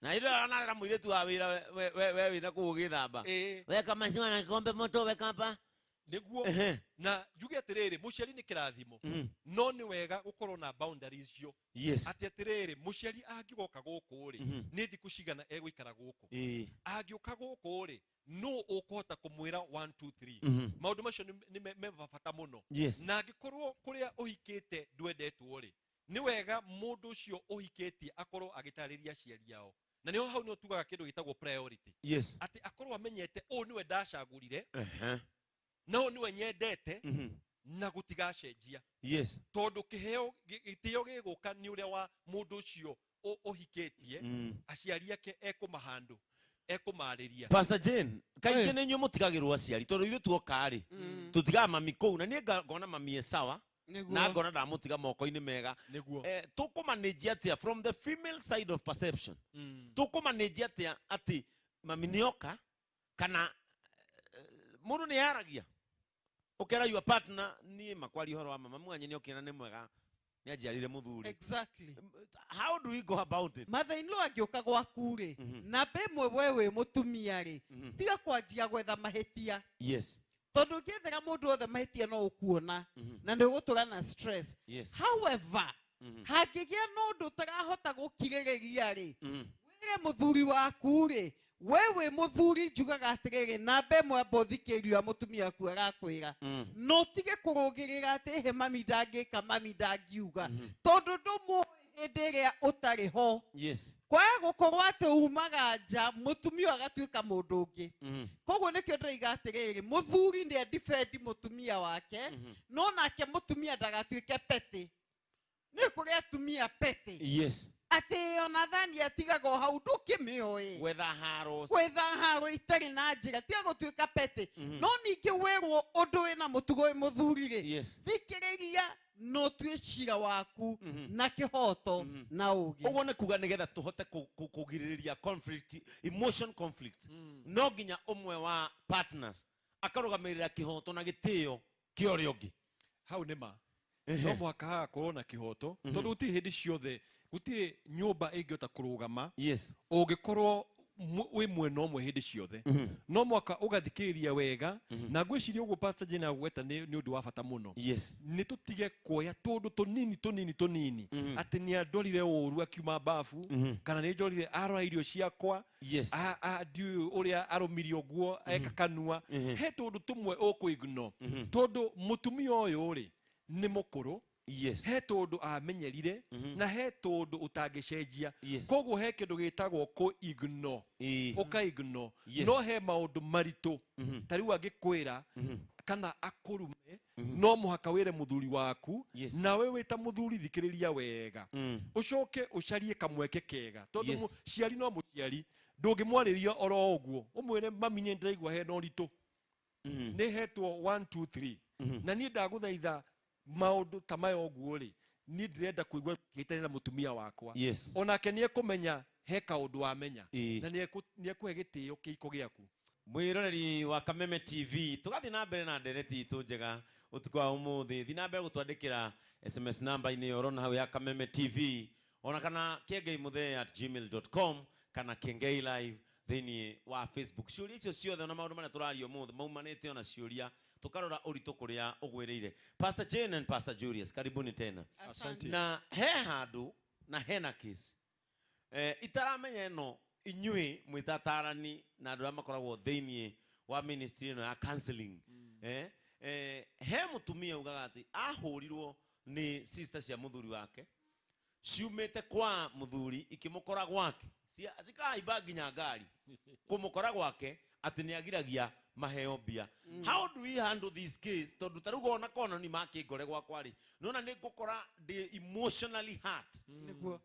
Na ile anarera mũirĩtu wa wĩra, we wĩna kũu ũgĩthamba. Weka maziwa na kikombe moto, weka hapa. Nĩguo. Na njuge atĩrĩrĩ, mũciari nĩ kĩrathimo, no nĩ wega gũkorwo na boundaries icio, atĩ atĩrĩrĩ, mũciari angĩgoka gũkũ rĩ, nĩ thikũ cigana egũikara gũkũ? Angĩũka gũkũ rĩ, no ũkũhota kũmwĩra 1 2 3? Maũndũ macio nĩ me bata mũno. Na angĩkorwo kũrĩa ũhikĩte ndwendetwo rĩ, nĩ wega mũndũ ũcio ũhikĩtie akorwo agĩtarĩria aciari ao, na nĩho hau nĩho tugaga kĩndũ gĩtagwo priority, atĩ akorwo amenyete ũũ nĩwe ndacagũrire, na ũũ nĩwe nyendete, na gũtigacenjia, tondũ kĩheo gĩtĩo gĩgũka nĩ ũrĩa wa mũndũ ũcio ũhikĩtie. Aciari ake ekũmahandũ, ekũmarĩria. Pastor Jane, kaingĩ nĩ inyuĩ mũtigagĩrwo aciari, tondũ ithuĩ tuoka rĩ, tũtigaga mami kũu, na niĩ ngona mami e sawa na ngona ndamũtiga moko-inĩ mega. Tũkũmanĩnjia atĩa from the female side of perception? Tũkũmanĩnjia atĩa atĩ mami nĩoka, kana mũndũ nĩ yaragia, ũkera your partner, niĩ makwaria ũhoro wa mama mwanyu nĩ okĩra, nĩ mwega, nĩ anjiarire mũthuri? How do we go about it? Mother-in-law angĩũka gwaku rĩ, namba ĩmwe, we wĩ mũtumia rĩ, tiga kwanjia gwetha mahĩtia, tondũ ũngĩethera mũndũ wothe mahĩtia, no ũkuona na nĩ ũgũtũra na stress. However, hangĩgĩa na ũndũ ũtarahota gũkirĩrĩria rĩ, wĩre mũthuri waku rĩ, we wĩ mũthuri, njugaga atĩrĩrĩ, namba ĩmwe, amba ũthikĩrĩria ũrĩa mũtumia waku arakwĩra, na ũtige kũrũgĩrĩra atĩ he mami ndangĩka, mami ndangiuga, tondũ ndũmũĩ hĩndĩ ĩrĩa ũtarĩ ho. Kwaga gũkorwo atĩ umaga nja, mũtumia ũyũ agatuĩka mũndũ ũngĩ. Koguo nĩkĩo ndĩroiga atĩrĩrĩ, mũthuri nĩ adefend mũtumia wake, no nake mũtumia ndagatuĩke petty. Nĩ kũrĩ atumia petty, atĩ ona thani atigaga o hau, ndũkĩmĩoĩ. Gwetha haro. Gwetha haro itarĩ na njĩra. Tiga gũtuĩka petty. No ningĩ wĩrwo ũndũ wĩna mũtugo wĩ mũthuri rĩ, thikĩrĩria na ũtue cira waku na kĩhoto na ũgĩ. Ũguo nĩ kuga nĩgetha tũhote kũgirĩrĩria conflict, emotion conflict, no nginya ũmwe wa partners akarũgamĩrĩra kĩhoto na gĩtĩo kĩa ũrĩa ũngĩ. Hau nĩ ma no mũhaka hagakorwo na kĩhoto, tondũ gũtirĩ hĩndĩ ciothe, gũtirĩ nyũmba ĩngĩhota kũrũgama ũngĩkorwo wĩ mwena ũmwe hĩndĩ ciothe. No mwaka ũgathikĩrĩria wega, na ngwĩciria ũguo Pastor Jane agweta nĩ ũndũ wa bata mũno. Nĩ tũtige kuoya tũndũ tũnini tũnini tũnini, atĩ nĩ andorire ũru akiuma bafu, kana nĩ ndorire arora irio ciakwa, ndiũĩ ũrĩa arũmirie ũguo eka kanua. He tũndũ tũmwe ũkũignore, tondũ mũtumia ũyũ rĩ, nĩ mũkũrũ. He tũndũ amenyerire, na he tũndũ ũtangĩcenjia. Koguo he kĩndũ gĩtagwo kũ ignore, ũka ignore. No he maũndũ maritũ, ta rĩu angĩkwĩra kana akũrume, no mũhaka wĩre mũthuri waku. Nawe wĩ ta mũthuri, thikĩrĩria wega, ũcoke ũcarie kamweke kega, tondũ mũciari no mũciari, ndũngĩmwarĩria oro ũguo. Ũmwĩre, "Mami, nĩ ndĩraigua hena ũritũ, nĩ hetwo 1 2 3, na niĩ ndagũthaitha maũndũ ta maya ũguo rĩ, Niĩ ndĩrenda kũigua kĩhĩtania na mũtumia wakwa. Onake nĩ ekũmenya he kaũndũ wamenya. Na nĩ ekũhe gĩtĩo kĩhiko gĩaku. Mwiroreri wa Kameme TV, tugathiĩ na mbere na ndereti itũ njega ũtukũ wa ũmũthĩ. Thiĩ na mbere gũtwandĩkĩra SMS namba-inĩ ĩyo ũrona hau ya Kameme TV, ona kana kengeimuthee@gmail.com kana Kengei Live thĩinĩ wa Facebook. Ciũria icio ciothe ona maũndũ marĩa tũraria ũmũthĩ maumanĩte ona ciũria, tũkarora ũritũ kũrĩa ũgwĩrĩire. Pastor Jane and Pastor Julius, karibuni tena. Asante. Na he handũ na hena case. Itaramenya ĩno inyuĩ mwĩtatarani na andũ arĩa makoragwo thĩinĩ wa ministry ĩno ya counseling. He mũtumia ugaga atĩ ahũrirwo nĩ sister cia mũthuri wake ciumĩte kwa mũthuri ikĩmũkora gwake, cikahaimba nginya ngari kũmũkora gwake atĩ nĩ agiragia maheo mbia. How do we handle this case? Tondũ ta rĩu ona kona ni makĩngore gwakwa rĩ, nĩwona nĩ ngũkora ndĩ emotionally hurt. Nĩguo.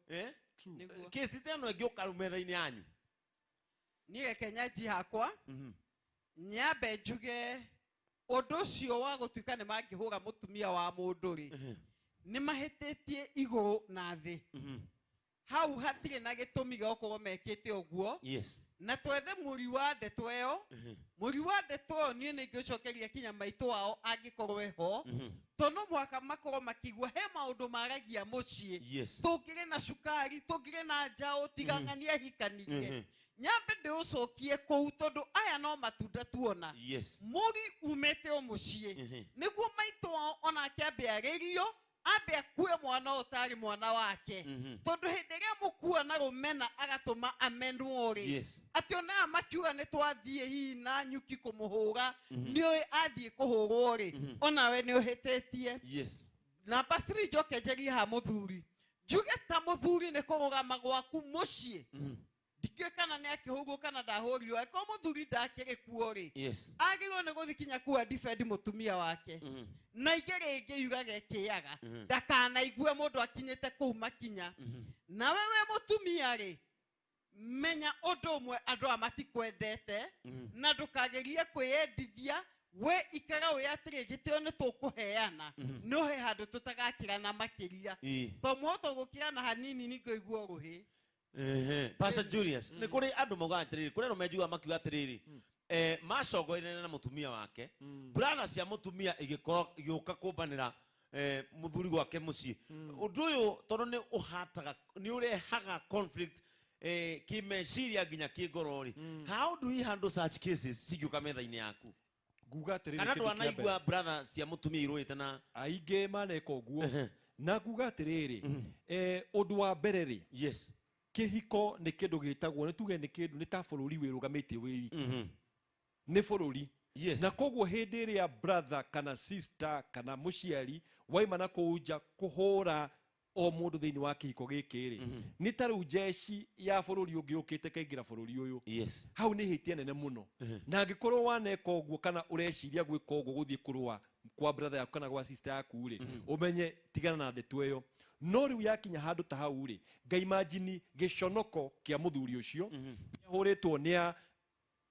Nĩguo. Kesi ta ĩno ĩngĩũka rĩu metha-inĩ yanyu. Niĩ reke nyanjie hakwa. Nyambe njuge ũndũ ũcio wa gũtuĩka nĩ mangĩhũra mũtumia wa mũndũ rĩ, nĩ mahĩtĩtie igũrũ na thĩ. Hau hatirĩ na gĩtũmi gĩa gũkorwo mekĩte ũguo. Na twethe mũri wa ndeto ĩyo. Mũri wa ndeto ĩyo niĩ nĩ ingĩcokeria kinya maitũ wao angĩkorwo eho. Tondũ no mũhaka makorwo makĩigua he maũndũ maragia mũciĩ. Tũngĩrĩ na cukari, tũngĩrĩ na njaũ, tigang'ania hikanike. Nyambe ndĩũcokie kũu tondũ aya no matunda tuona. Mũri umĩte o mũciĩ. Nĩguo maitũ wao onake ambe arĩrio, ambe akue mwana ũyũ tarĩ mwana wake. Tondũ hĩndĩ ĩrĩa mũkua na rũmena agatũma amenwo rĩ. Atĩ ona aya makiuga nĩ twathiĩ hihi na nyuki kũmũhũra, nĩũĩ athiĩ kũhũrwo rĩ, onawe nĩ ũhĩtĩtie. Namba 3 njoke njarie ha mũthuri. Njuge ta mũthuri nĩ kũrũgama gwaku mũciĩ. Ndikĩũĩ kana nĩ akĩhũrwo kana ndahũrirwo. Angĩkorwo mũthuri ndakĩrĩ kuo rĩ, agĩrĩirwo nĩ gũthiĩ kinya kuo defend mũtumia wake. Na ingĩ rĩngĩ yuraga ĩkĩaga. Ndakanaigue mũndũ akinyĩte kũu makinya. Nawe we mũtumia rĩ, menya ũndũ ũmwe, andũ aya matikwendete, na ndũkagerie kwĩyendithia. We ikara wĩ atĩrĩ, gĩtĩo nĩ tũkũheana, no he handũ tũtagakĩrana makĩria. To mũhota gũkĩrana hanini ningĩ ũigue rũhĩ. Pastor Julius, nĩ kũrĩ andũ maugaga atĩrĩrĩ, kũrĩ arũme njugaga makiuga atĩrĩrĩ, macongoire na mũtumia wake, brother cia mũtumia igĩkorwo igĩũka kũmbanĩra, mũthuri gwake mũciĩ. Ũndũ ũyũ tondũ nĩ ũhataga, nĩ ũrehaga conflict, kĩmeciria nginya kĩngoro rĩ. How do we handle such cases cingĩũka metha-inĩ yaku? Nguga atĩrĩrĩ, Kana kĩndũ kĩa ndwanaigua mbere. brother cia mũtumia irũĩte na aingĩ maneka ũguo. Na nguga atĩrĩrĩ, ũndũ wa mbere rĩ, kĩhiko nĩ kĩndũ gĩtagwo, nĩ tuge nĩ kĩndũ, nĩ ta bũrũri wĩrũgamĩtie wĩ wiki. Nĩ bũrũri. Na koguo hĩndĩ ĩrĩa brother kana sister kana mũciari waima na kũu nja kũhũra o mũndũ thĩinĩ wa kĩhiko gĩkĩ rĩ, nĩ ta rĩu jeshi ya bũrũri ũngĩ ũkĩte kaingĩra bũrũri ũyũ. Hau nĩ ihĩtia nene mũno. Na angĩkorwo waneka ũguo kana ũreciria gwĩka ũguo gũthiĩ kũrũa kwa brother yaku kana gwa sister yaku rĩ, ũmenye tigana na ndeto ĩyo. No rĩu yakinya handũ ta hau rĩ, ngaimagine gĩconoko kĩa mũthuri ũcio, nĩahũrĩtwo nĩ a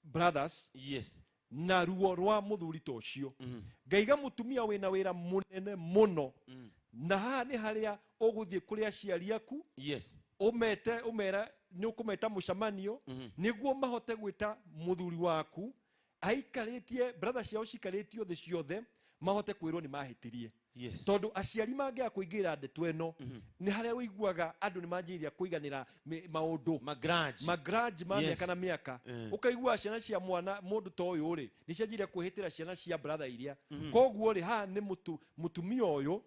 brothers. Na ruo rwa mũthuri ta ũcio. Ngaiga mũtumia wĩna wĩra mũnene mũno. Na haha nĩ harĩa ũgũthiĩ kũrĩ aciari aku. Ũmete, ũmera, nĩ ũkũmeta mũcemanio, nĩguo mahote gwĩta mũthuri waku, aikarĩtie, brother ciao cikarĩtio thĩ ciothe, mahote kwĩrwo nĩ mahĩtirie. Tondũ aciari mangĩaga kũingĩra ndeto ĩno, nĩ harĩa ũiguaga andũ nĩ manjĩrĩria kũiganĩra maũndũ. Magrudge. Magrudge ma mĩaka na mĩaka. Ũkaigua ciana cia mwana mũndũ ta ũyũ rĩ, nĩ cianjĩrĩria kwĩhĩtĩra ciana cia brother iria. Koguo rĩ, haha nĩ mũtumia ũyũ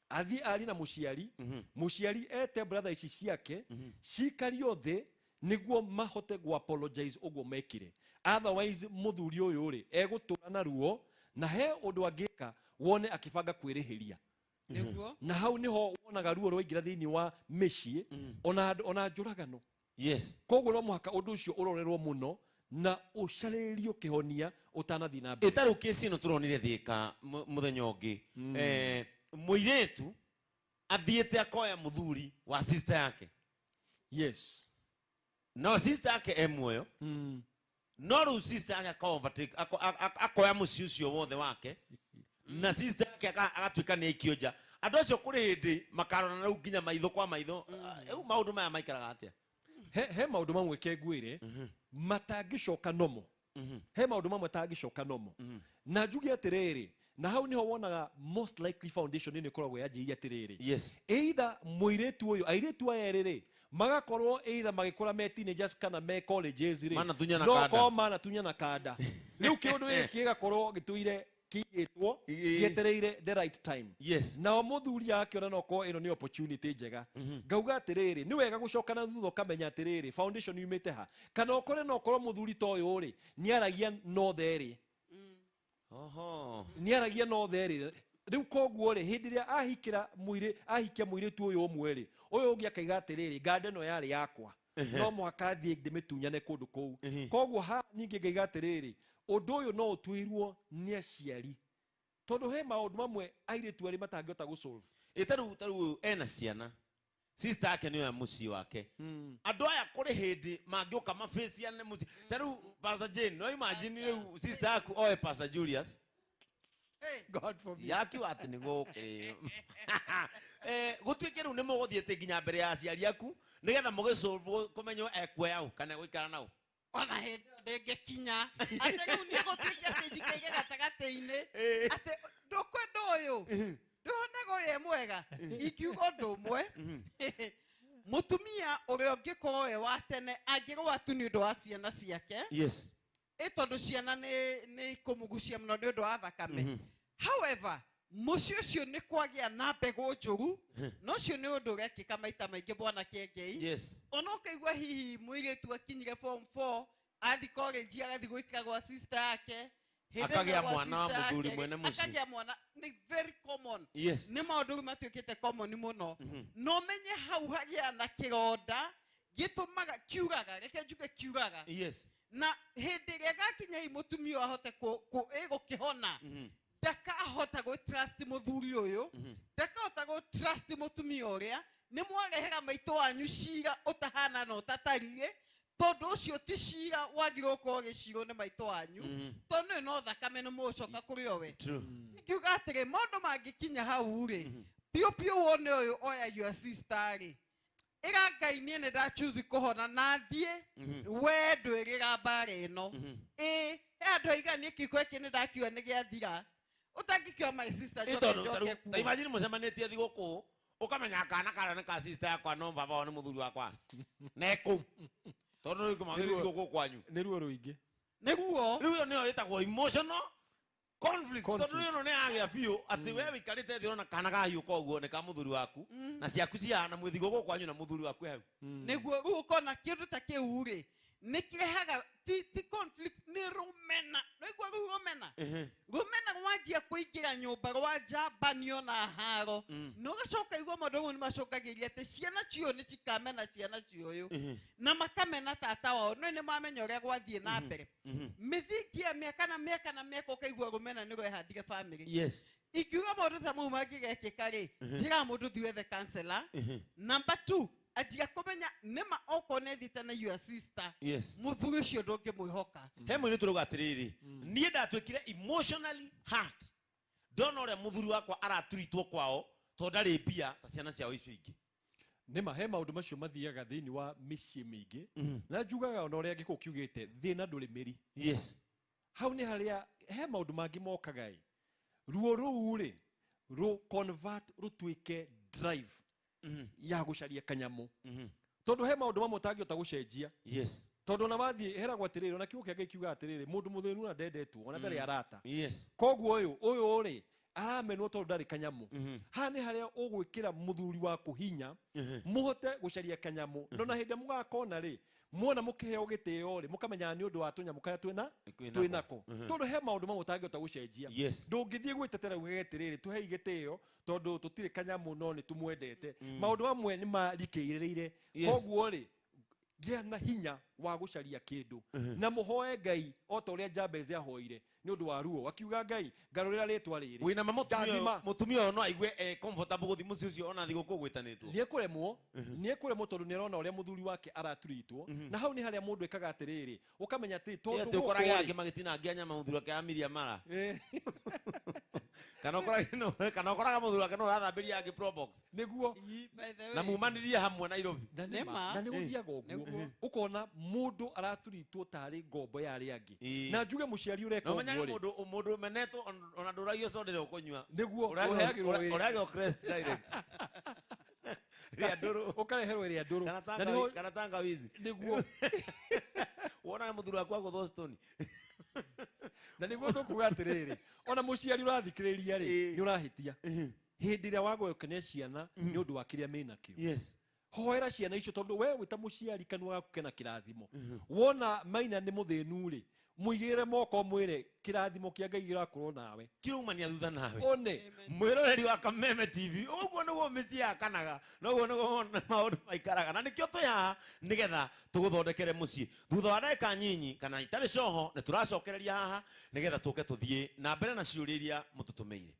athiĩ arie na mũciari, mũciari ete brother ici ciake, cikario thĩ nĩguo mahote gũ apologize ũguo mekire. Otherwise mũthuri ũyũ rĩ, egũtũra na ruo, na he ũndũ angĩka wone akĩbanga kwĩrĩhĩria. Na hau nĩho wonaga ruo rwaingĩra thĩinĩ wa mĩciĩ, ona njũragano. Koguo no mũhaka ũndũ ũcio ũrorerwo mũno na ũcarĩrio kĩhonia ũtanathiĩ na mbere. Ĩta rĩu kesi ĩno tũronire Thĩka mũthenya ũngĩ. Mũirĩtu athiĩte akoya mũthuri wa sister yake. No sister yake e muoyo. No rĩu sister yake aka overtake, akoya mũciĩ ũcio wothe wake. Na sister yake agatuĩka nĩ aikio nja. Andũ acio kũrĩ hĩndĩ makarora rĩu nginya maitho kwa maitho. Rĩu maũndũ maya maikaraga atĩa? He maũndũ mamwe kengwĩre matangĩcoka nomo. He maũndũ mamwe matangĩcoka nomo. Na njuge atĩrĩrĩ, na hau niho wonaga most likely foundation ĩno ĩkoragwo yanjĩrĩirie atĩrĩrĩ. Either mũirĩtu ũyũ, airĩtu aya erĩ rĩ, magakorwo either magĩkũra me teenagers kana me colleges rĩ, Manatunyana no kanda. korwo manatunyana kanda. Rĩu kĩũndũ gĩkĩ gĩgakorwo gĩtũire kĩigĩtwo gĩetereire the right time. Nao mũthuri akĩona no korwo ĩno nĩ opportunity njega. Ngauga atĩrĩrĩ, nĩ wega gũcoka na thutha ũkamenya atĩrĩrĩ, foundation yumĩte ha. Kana ũkore no korwo mũthuri ta ũyũ rĩ, nĩaragia no therĩ. Nĩaragia no therĩ. Rĩu koguo rĩ, hĩndĩ ĩrĩa ahikĩra mũirĩ, ahikia mũirĩtu ũyũ ũmwe rĩ, ũyũ ũngĩ akaiga atĩrĩrĩ, nganda ĩno yarĩ yakwa. No mũhaka thiĩ ndĩmĩtunyane kũndũ kũu. Koguo haha ningĩ ngaiga atĩrĩrĩ, ũndũ ũyũ no ũtuĩrwo nĩ aciari. Tondũ he maũndũ mamwe airĩtu erĩ matangĩhota gũsolve. Ĩ tarĩu ũyũ ena ciana. Sister yake nĩoya mũciĩ wake. Andũ aya kũrĩ hĩndĩ mangĩũka mabĩciane mũciĩ. Tarĩu Pastor Jane, no imagine rĩu sister yaku oe Pastor Julius. God forbid. Yakiuga atĩ nĩguo ũkĩrĩ. Gũtuĩke rĩu nĩ mũgũthiĩte nginya mbere ya aciari aku nĩgetha mũgĩsolve kũmenywo ekuoya ũ kana egũikara nau. Ona hĩndĩ ĩyo ndĩngĩkinya. Atĩ rĩu niĩ gũtuĩke atĩ njikaire gatagatĩ-inĩ. Atĩ ndũkwenda ũyũ. Ndũonaga ũyũ e mwega. Ingiuga ũndũ ũmwe. Mũtumia ũrĩa ũngĩkorwo e wa tene angĩrũa tu nĩ ũndũ wa ciana ciake. Ĩ tondũ ciana nĩ ikũmũgucia mũno nĩ ũndũ wa thakame. However, mũciĩ ũcio nĩ kwagĩa na mbegũ njũru, na ũcio nĩ ũndũ ũrekĩka maita maingĩ bwana Kĩengei. Ona ũkaigua hihi mũirĩtu akinyire form 4, athi college agathiĩ gũikara gwa sister yake. Hĩndĩ ĩyo Akagĩa gwa mwana wa sister mũthuri yake, mwene mũciĩ. akagĩa mwana, nĩ very common. Nĩ maũndũ rĩu matuĩkĩte common mũno. Na ũmenye hau hagĩa na kĩronda gĩtũmaga kiuraga, reke njuge kiuraga. Na hĩndĩ ĩrĩa gakinya hihi mũtumia ũyũ ahote ĩgũkĩhona, ndakahota gũ trust mũthuri ũyũ, ndakahota gũ trust mũtumia ũrĩa, nĩ mwarehera maitũ wanyu cira ũtahana na ũtatariĩ, tondũ ũcio ti cira wagĩrĩirwo gũkorwo ũgĩcirwo nĩ maitũ wanyu, tondũ nĩ no thakame nĩ mũgũcoka kũrĩ o we. Ingiuga atĩrĩ, maũndũ mangĩkinya hau rĩ, piũ piũ wone ũyũ oya your sister rĩ, ĩra Ngai niĩ nĩ ndachoose kũhona na thiĩ, we ndwĩrĩra mbara ĩno. Ĩ, he andũ aiga niĩ kĩhiko gĩkĩ nĩ ndakiuga nĩ gĩathira. Ũtangĩkiuga my sister, Ĩ njoke tondũ njoke tarĩu, kuo. ta imagine mũcemanĩtie thigũkũ, ũkamenya kana karĩa nĩ ka sister yakwa no baba wao nĩ mũthuri wakwa. Na ekũu. Tondũ rĩu kũmagĩrĩire thigũkũ kwanyu. Nĩ ruo rũingĩ. Nĩ ruo. Rĩu ĩyo nĩyo ĩtagwo emotional conflict. Tondũ Conflict. rĩu ĩno nĩ yagĩa biũ atĩ we wĩikarĩte thĩ ũrona kana kahiũka ũguo nĩ ka mũthuri waku, na ciaku cihana mwĩ thigũkũ kwanyu na mũthuri waku hau. Nĩguo rĩu ũkona kĩndũ ta kĩu rĩ, nĩ kĩrehaga ti conflict, nĩ rũmena. Nĩguo rĩu rũmena. Rũmena rwanjia kũingĩra nyũmba rwa njambanio na haro. Na ũgacoka igua maũndũ mamwe nĩ macũngagĩrĩria atĩ ciana ciũyũ nĩ cikamena ciana ciũyũ. Na makamena tata wao. No nĩ mamenya ũrĩa gwathiĩ na mbere. Mĩthingi ya mĩaka na mĩaka na mĩaka ũkaigua rũmena nĩ rwehandire family. Ingiuga maũndũ ta mau mangĩgekĩka rĩ, njĩraga mũndũ thiĩ wethe counselor. Number 2, anjia kũmenya nĩma okorwo nĩ athiĩte na your sister. Mũthuri ũcio ndũngĩmwĩhoka. He mũirĩtu ũrauga atĩrĩrĩ, niĩ ndatuĩkire emotionally hurt. Ndona ũrĩa mũthuri wakwa araturitwo kwao tondũ ndarĩ mbia ta ciana ciao icio ingĩ. Nĩma he maũndũ macio mathiaga thĩinĩ wa mĩciĩ mĩingĩ. Na njugaga ona ũrĩa Gĩkũyũ kiugĩte, thĩna ndũrĩ mĩri. Hau nĩ harĩa he maũndũ mangĩ mokaga ĩ. Ruo rũu rĩ, rũ convert rũtuĩke drive ya gũcaria kanyamũ. Tondũ he maũndũ mamwe ũtangĩhota gũcenjia. Tondũ ona wathiĩ heragwo atĩrĩrĩ, ona kiugo kĩa Ngai kiugaga atĩrĩrĩ, mũndũ mũthĩnu ona ndendetwo, ona ndarĩ arata. Koguo ũyũ rĩ, aramenwo tondũ ndarĩ kanyamũ. Haha nĩ harĩa ũgwĩkĩra mũthuri waku hinya, mũhote gũcaria kanyamũ. No na hĩndĩ ĩrĩa mũgakona rĩ, muona mũkĩheo gĩtĩo rĩ, mũkamenya nĩ ũndũ wa tũnyamũ karĩa twĩnako. Tondũ he maũndũ mamwe ũtangĩhota gũcenjia. Ndũngĩthiĩ gwĩtetera uge atĩrĩrĩ, tũhei gĩtĩo tondũ tũtirĩ kanyamũ no nĩ tũmwendete. Maũndũ mamwe nĩ marikĩrĩire. Koguo rĩ, gĩa na hinya wa gũcaria kĩndũ. Na mũhoe Ngai o ta ũrĩa Jabez ahoire nĩ ũndũ wa ruo, akiuga Ngai ngarũrĩra rĩtwa rĩrĩ. Wĩna ma Ndathima. mũtumia ũyũ no aigue e comfortable gũthiĩ mũciĩ ũcio ona thigũkũ gwĩtanĩtwo. Nĩekũremwo, nĩekũremwo tondũ nĩarona ũrĩa mũthuri wake araturitwo. Na hau nĩ harĩa mũndũ ekaga atĩrĩrĩ, ũkamenya atĩ tondũ Ĩ atĩ ũkorage gũkũ rĩ angĩ magĩtinangia nyama mũthuri wake amiria mara. Kana ũkoraga kana ũkoraga mũthuri wake no ũrathambĩria angĩ Probox. Nĩguo. Na mumanirie hamwe Nairobi. Na nĩ ma, na nĩ gũthiaga ũguo ũkona mũndũ araturitwo tarĩ ngombo ya arĩa angĩ, na njuge mũciari ũreka Na ũmenyaga ũguo rĩ, mũndũ mũndũ menetwo ona ndũragio soda ĩrĩa ũkũnyua. Nĩguo, Ũragio- ũheagĩrwo wĩra. Ũragio crest direct. Ĩrĩa ndũrũ. Ũkareherwo ĩrĩa ndũrũ. Kana Na nĩho- kana tangawizi. Nĩguo. Wonaga mũthuri waku agũthwo stone. Na nĩguo tũkuga atĩrĩrĩ, ona mũciari ũrathikĩrĩria rĩ, nĩ ũrahĩtia hĩndĩ ĩrĩa wagũyũkenia ciana nĩ ũndũ wa kĩrĩa mĩnakĩo. Yes. Hoera ciana icio, tondũ we wĩ ta mũciari kanua gaku kena kĩrathimo. Wona maina nĩ mũthĩnu rĩ, mũigĩrĩre moko, mwĩre kĩrathimo kĩa Ngai gĩrakorwo nawe. Kĩraumania thutha nawe. One. Mwĩroreri wa Kameme TV, ũguo nĩguo mĩciĩ yakanaga, noguo nĩguo maũndũ maikaraga, na nĩkĩo twĩ haha nĩgetha tũgũthondekere mũciĩ. Thutha wa ndagĩka nyinyi kana itarĩ coho, nĩ tũracokereria haha nĩgetha tũke tũthiĩ na mbere na ciũria iria mũtũtũmĩire.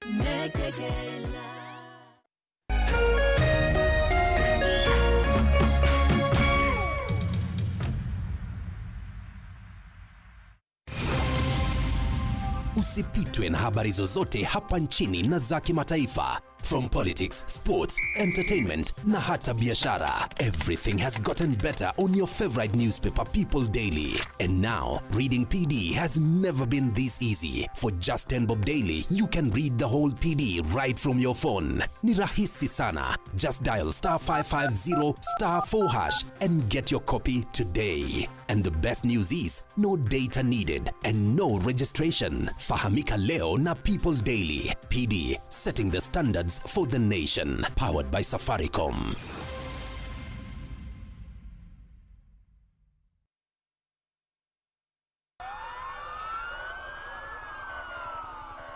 Usipitwe na habari zozote hapa nchini na za kimataifa. From politics, sports, entertainment na hata biashara. Everything has gotten better on your favorite newspaper, People Daily. And now, reading PD has never been this easy. For just 10 bob daily, you can read the whole PD right from your phone. Ni rahisi sana. Just dial star 550 star 4 hash and get your copy today. And the best news is, no data needed and no registration. Fahamika leo na People Daily. PD, setting the standards for the nation. Powered by Safaricom.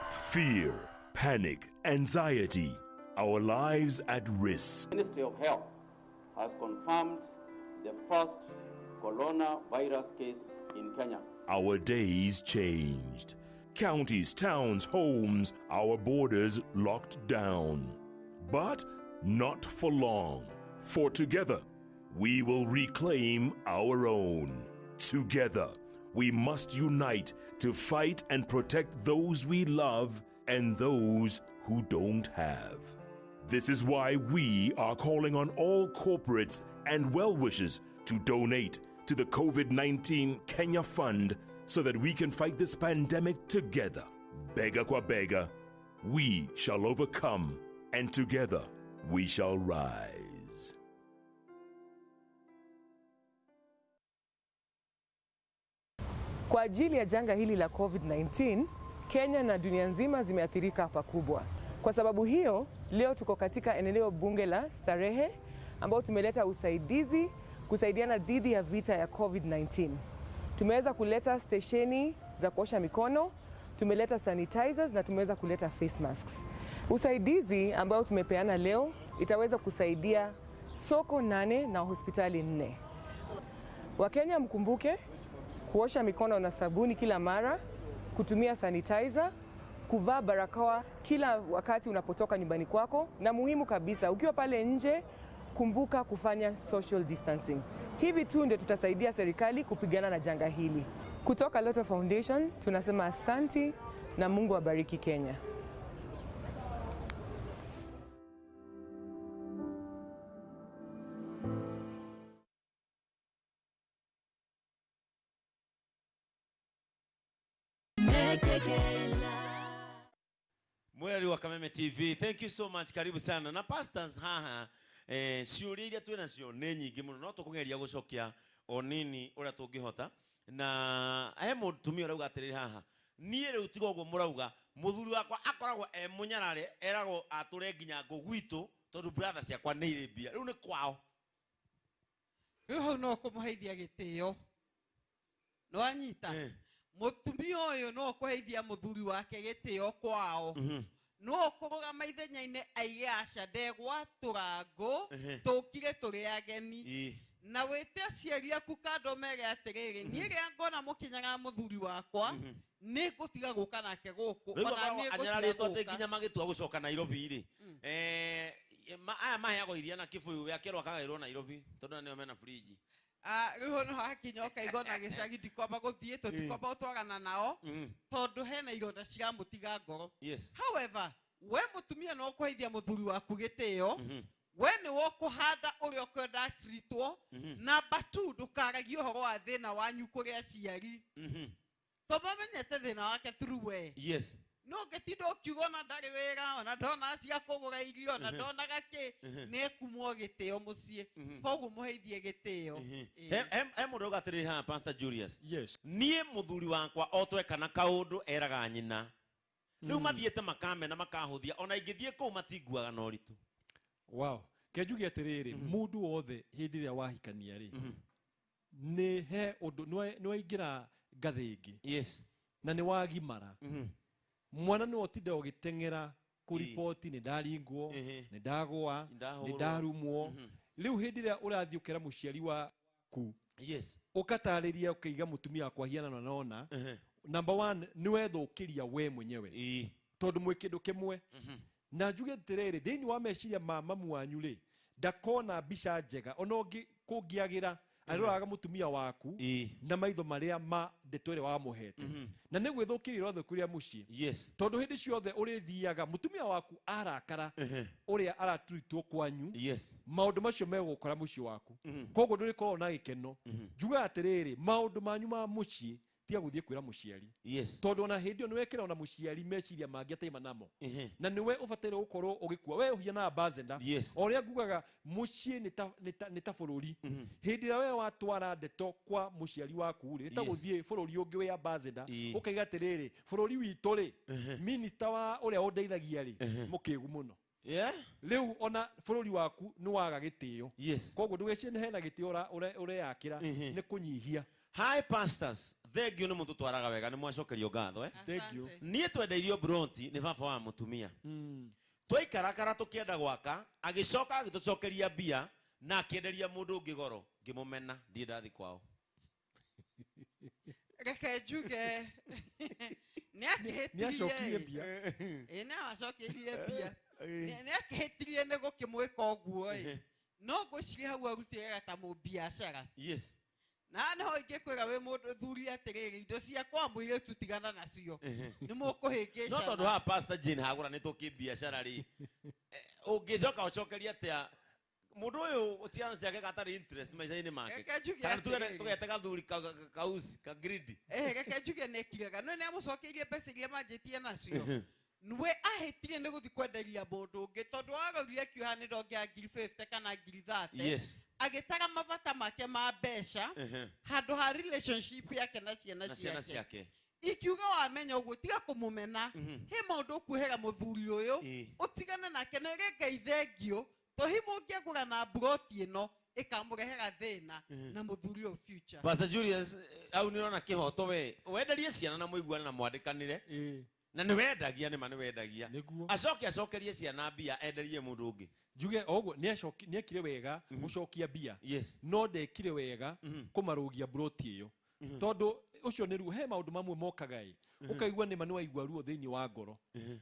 Fear, panic, anxiety, our lives at risk. Ministry of Health has confirmed the first coronavirus case in Kenya. Our days changed. Counties, towns, homes, our borders locked down. But not for long. For together, we will reclaim our own. Together, we must unite to fight and protect those we love and those who don't have. This is why we are calling on all corporates and well wishers to donate to the COVID 19 Kenya Fund so that we can fight this pandemic together. Bega kwa bega, we shall overcome, and together we shall rise. Kwa ajili ya janga hili la COVID-19, Kenya na dunia nzima zimeathirika pakubwa. Kwa sababu hiyo, leo tuko katika eneo bunge la Starehe ambao tumeleta usaidizi kusaidiana dhidi ya vita ya COVID-19. Tumeweza kuleta stesheni za kuosha mikono, tumeleta sanitizers na tumeweza kuleta face masks. Usaidizi ambao tumepeana leo itaweza kusaidia soko 8 na hospitali 4. Wakenya, mkumbuke kuosha mikono na sabuni kila mara, kutumia sanitizer, kuvaa barakoa kila wakati unapotoka nyumbani kwako, na muhimu kabisa, ukiwa pale nje, kumbuka kufanya social distancing. Hivi tu ndio tutasaidia serikali kupigana na janga hili. Kutoka Lotto Foundation tunasema asanti na Mungu abariki Kenya. Mweri wa Kameme TV, thank you so much, karibu sana. Na pastors haha, ciũria iria twĩ nacio nĩ nyingĩ mũno, no tũkũgeria gũcokia o nini ũrĩa tũngĩhota. Na he mũtumia ũrauga atĩrĩrĩ haha, niĩ rĩu tiga ũguo mũrauga, mũthuri wakwa akoragwo e mũnyarare, eragwo atũre nginya ngũ gwitũ, tondũ brother ciakwa nĩ irĩ mbia, rĩu nĩ kwao. Rĩu hau no kũmũheithia gĩtĩo. Nĩwanyita? Mũtumia ũyũ no kũheithia mũthuri wake gĩtĩo kwao. No kũrũgama ithenya-inĩ aige aca ndegwatũra ngũ, tũkire tũrĩ ageni. Na wĩte aciari aku kando mere atĩrĩrĩ, niĩ rĩrĩa ngona mũkinyaga mũthuri wakwa, nĩ ngũtiga gũka nake gũkũ. Rĩu Ona akoragwo niĩ ngũtiga anyararĩtwo atĩ gũka. nginya magĩtua gũcoka Nairobi rĩ. Aya maheagwo iria na kĩbũyũ, we akerwo akagaĩrwo Nairobi tondũ nĩo mena fridge. Rĩu no hakinya ũkaiga ona gĩcagi ndikwamba gũthiĩ, tũtikwamba gũtwarana nao, tondũ hena ironda ciramũtiga ngoro. However, we mũtumia no ũkũheithia mũthuri waku gĩtĩo, we nĩwe ũkũhanda ũrĩa ũkwenda atritwo. Number 2, ndũkaragie ũhoro wa thĩna wanyu kũrĩ aciari, tondũ mamenyete thĩna wake through we. No ngĩtinda ũkiuga ona ndarĩ wĩra, ona ndona cia kũgũra irio, ona ndonaga kĩ, nĩ ekumwo gĩtĩo mũciĩ. Koguo mũheithie gĩtĩo. He mũndũ auga atĩrĩrĩ haha, Pastor Julius. Niĩ mũthuri wakwa o tweka na kaũndũ eraga nyina. Rĩu mathiĩte makamena makahũthia, ona ingĩthiĩ kũu matinguaga na ũritũ. Wow. Ke njuge atĩrĩrĩ, mũndũ wothe hĩndĩ ĩrĩa wahikania rĩ, nĩ he ũndũ nĩ waingĩra ngathĩ ĩngĩ. Na nĩ wagimara. Mwana nĩwe ũtinda ũgĩteng'era kũriboti nĩ ndaringwo, nĩ ndagũa, nĩ ndarumwo. Rĩu hĩndĩ ĩrĩa ũrathiĩ ũkera mũciari waku, ũkatarĩria ũkaiga mũtumia wakwa hiana na nona, number 1 nĩ wethũkĩria we mwenyewe. Tondũ mwĩ kĩndũ kĩmwe. Na njuge atĩrĩrĩ, thĩinĩ wa meciria ma mamu wanyu rĩ, ndakona mbica njega ona kũngĩagĩra aroraga mũtumia waku na maitho marĩa ma ndeto ĩrĩa wamũhete. Na nĩ gwĩthũkĩria ũrathũkĩria mũciĩ. Tondũ hĩndĩ ciothe ũrĩthiaga mũtumia waku arakara ũrĩa araturitwo kwanyu, maũndũ macio megũkora mũciĩ waku. Koguo ndũrĩkoragwo na gĩkeno. Njugaga atĩrĩrĩ, maũndũ manyu ma mũciĩ tiga gũthiĩ kwĩra mũciari. Tondũ ona hĩndĩ ĩyo nĩwekĩra ona mũciari meciria mangĩ ataima namo. Na nĩwe ũbataire gũkorwo ũgĩkua. We ũhiana ambassador. O ũrĩa ngugaga mũciĩ nĩ ta bũrũri. Hĩndĩ ĩrĩa we watwara ndeto kwa mũciari waku rĩ, nĩ ta gũthiĩ bũrũri ũngĩ wĩ ambassador, ũkaiga atĩrĩrĩ, bũrũri witũ rĩ, minister wa ũrĩa ũndeithagia rĩ, mũkĩgu mũno. Rĩu ona bũrũri waku nĩ waga gĩtĩo. Koguo ndũgecirie nĩ hena gĩtĩo ũreyakĩra, nĩ kũnyihia. Hi pastors, thank you nĩ mũtũtwaraga wega, nĩ mwacokerio ngatho, Thank you. Niĩ twendeirio bronti nĩ baba wa mũtumia. Twaikarakara tũkĩenda gwaka, agĩcoka agĩtũcokeria mbia na akĩenderia mũndũ ũngĩ goro, ngĩmũmena, ndirĩ ndathi kwao. Reke njuge nĩ akĩhĩtirie. Nĩ acokirie mbia. Ĩ, nĩ acokeirie mbia. Nĩ akĩhĩtirie nĩ gũkĩmwĩka ũguo ĩ. No ngwĩciria hau arutĩre ta mũbiacara. Na no ingĩkwĩra wĩ mũndũ thuri atĩrĩrĩ, indo ciakwa mũirĩtu tigana nacio. Nĩ mũkũhĩngĩcana. No tondũ haha Pastor Jane hagũranĩtwo kĩbiacara rĩ, ũngĩcoka ũcokerie atĩa mũndũ ũyũ ciana ciake gatarĩ interest maica-inĩ make? Reke njuge Kana atĩrĩrĩ. tũgete gathuri kauci, ka greedy. Reke njuge nĩ ekiraga. No nĩ amũcokeirie mbeca iria manjĩtie nacio. Nĩwe ahĩtire nĩ gũthiĩ kwenderia mũndũ ũngĩ, tondũ warorire kĩoha nĩ ndongea ngiri 50 kana ngiri 30. Agĩtara mabata make ma mbeca, handũ ha relationship yake na ciana Na ciana ciake. ciake. Ikiuga wamenya ũguo, tiga kũmũmena. He maũndũ ũkuohera mũthuri ũyũ, ũtigane nake na ĩrĩ Ngai thengio, to hi mũngĩagũra na mburoti ĩno, ĩkamũrehera thĩna na mũthuri ũyũ future. Pastor Julius, au nĩ ũrona kĩhoto we, wenderie ciana na mũiguane na mwandĩkanĩre. Na nĩ wendagia, nĩ ma nĩ wendagia. Acoke acokerie ciana mbia, enderie mũndũ ũngĩ. Njuge oguo, nĩ ekire wega gũcokia mbia. No ndekire wega kũmarũgia mburoti ĩyo. Tondũ ũcio nĩ ruo, he maũndũ mamwe mokaga ĩ, ũkaigua nĩ ma nĩ waigua ruo thĩinĩ wa ngoro.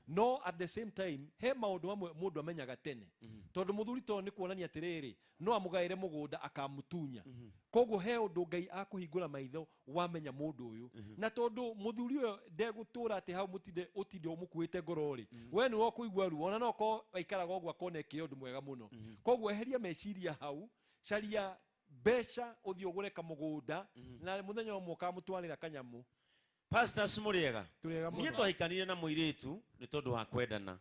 No at the same time, he maũndũ mamwe mũndũ amenyaga tene. Tondũ mũthuri to nĩ kuonania atĩrĩrĩ, no amũgaĩre mũgũnda akamũtunya. Koguo he ũndũ Ngai akũhingũra maitho wamenya mũndũ ũyũ. Na tondũ mũthuri ũyũ ndegũtũra atĩ hau mũtinde ũtinde ũmũkuĩte ngoro rĩ, we nĩwe ũkũigua ruo, ona no okorwo aikaraga ũguo akona ekĩre ũndũ mwega mũno. Koguo eheria meciria hau, caria mbeca ũthiĩ ũgũre kamũgũnda, na mũthenya ũmwe ũkamũtwarĩra kanyamũ. Pastors mũrĩega. Tũrĩega mũno. Niĩ twahikanire na mũirĩtu nĩ tondũ wa kwendana.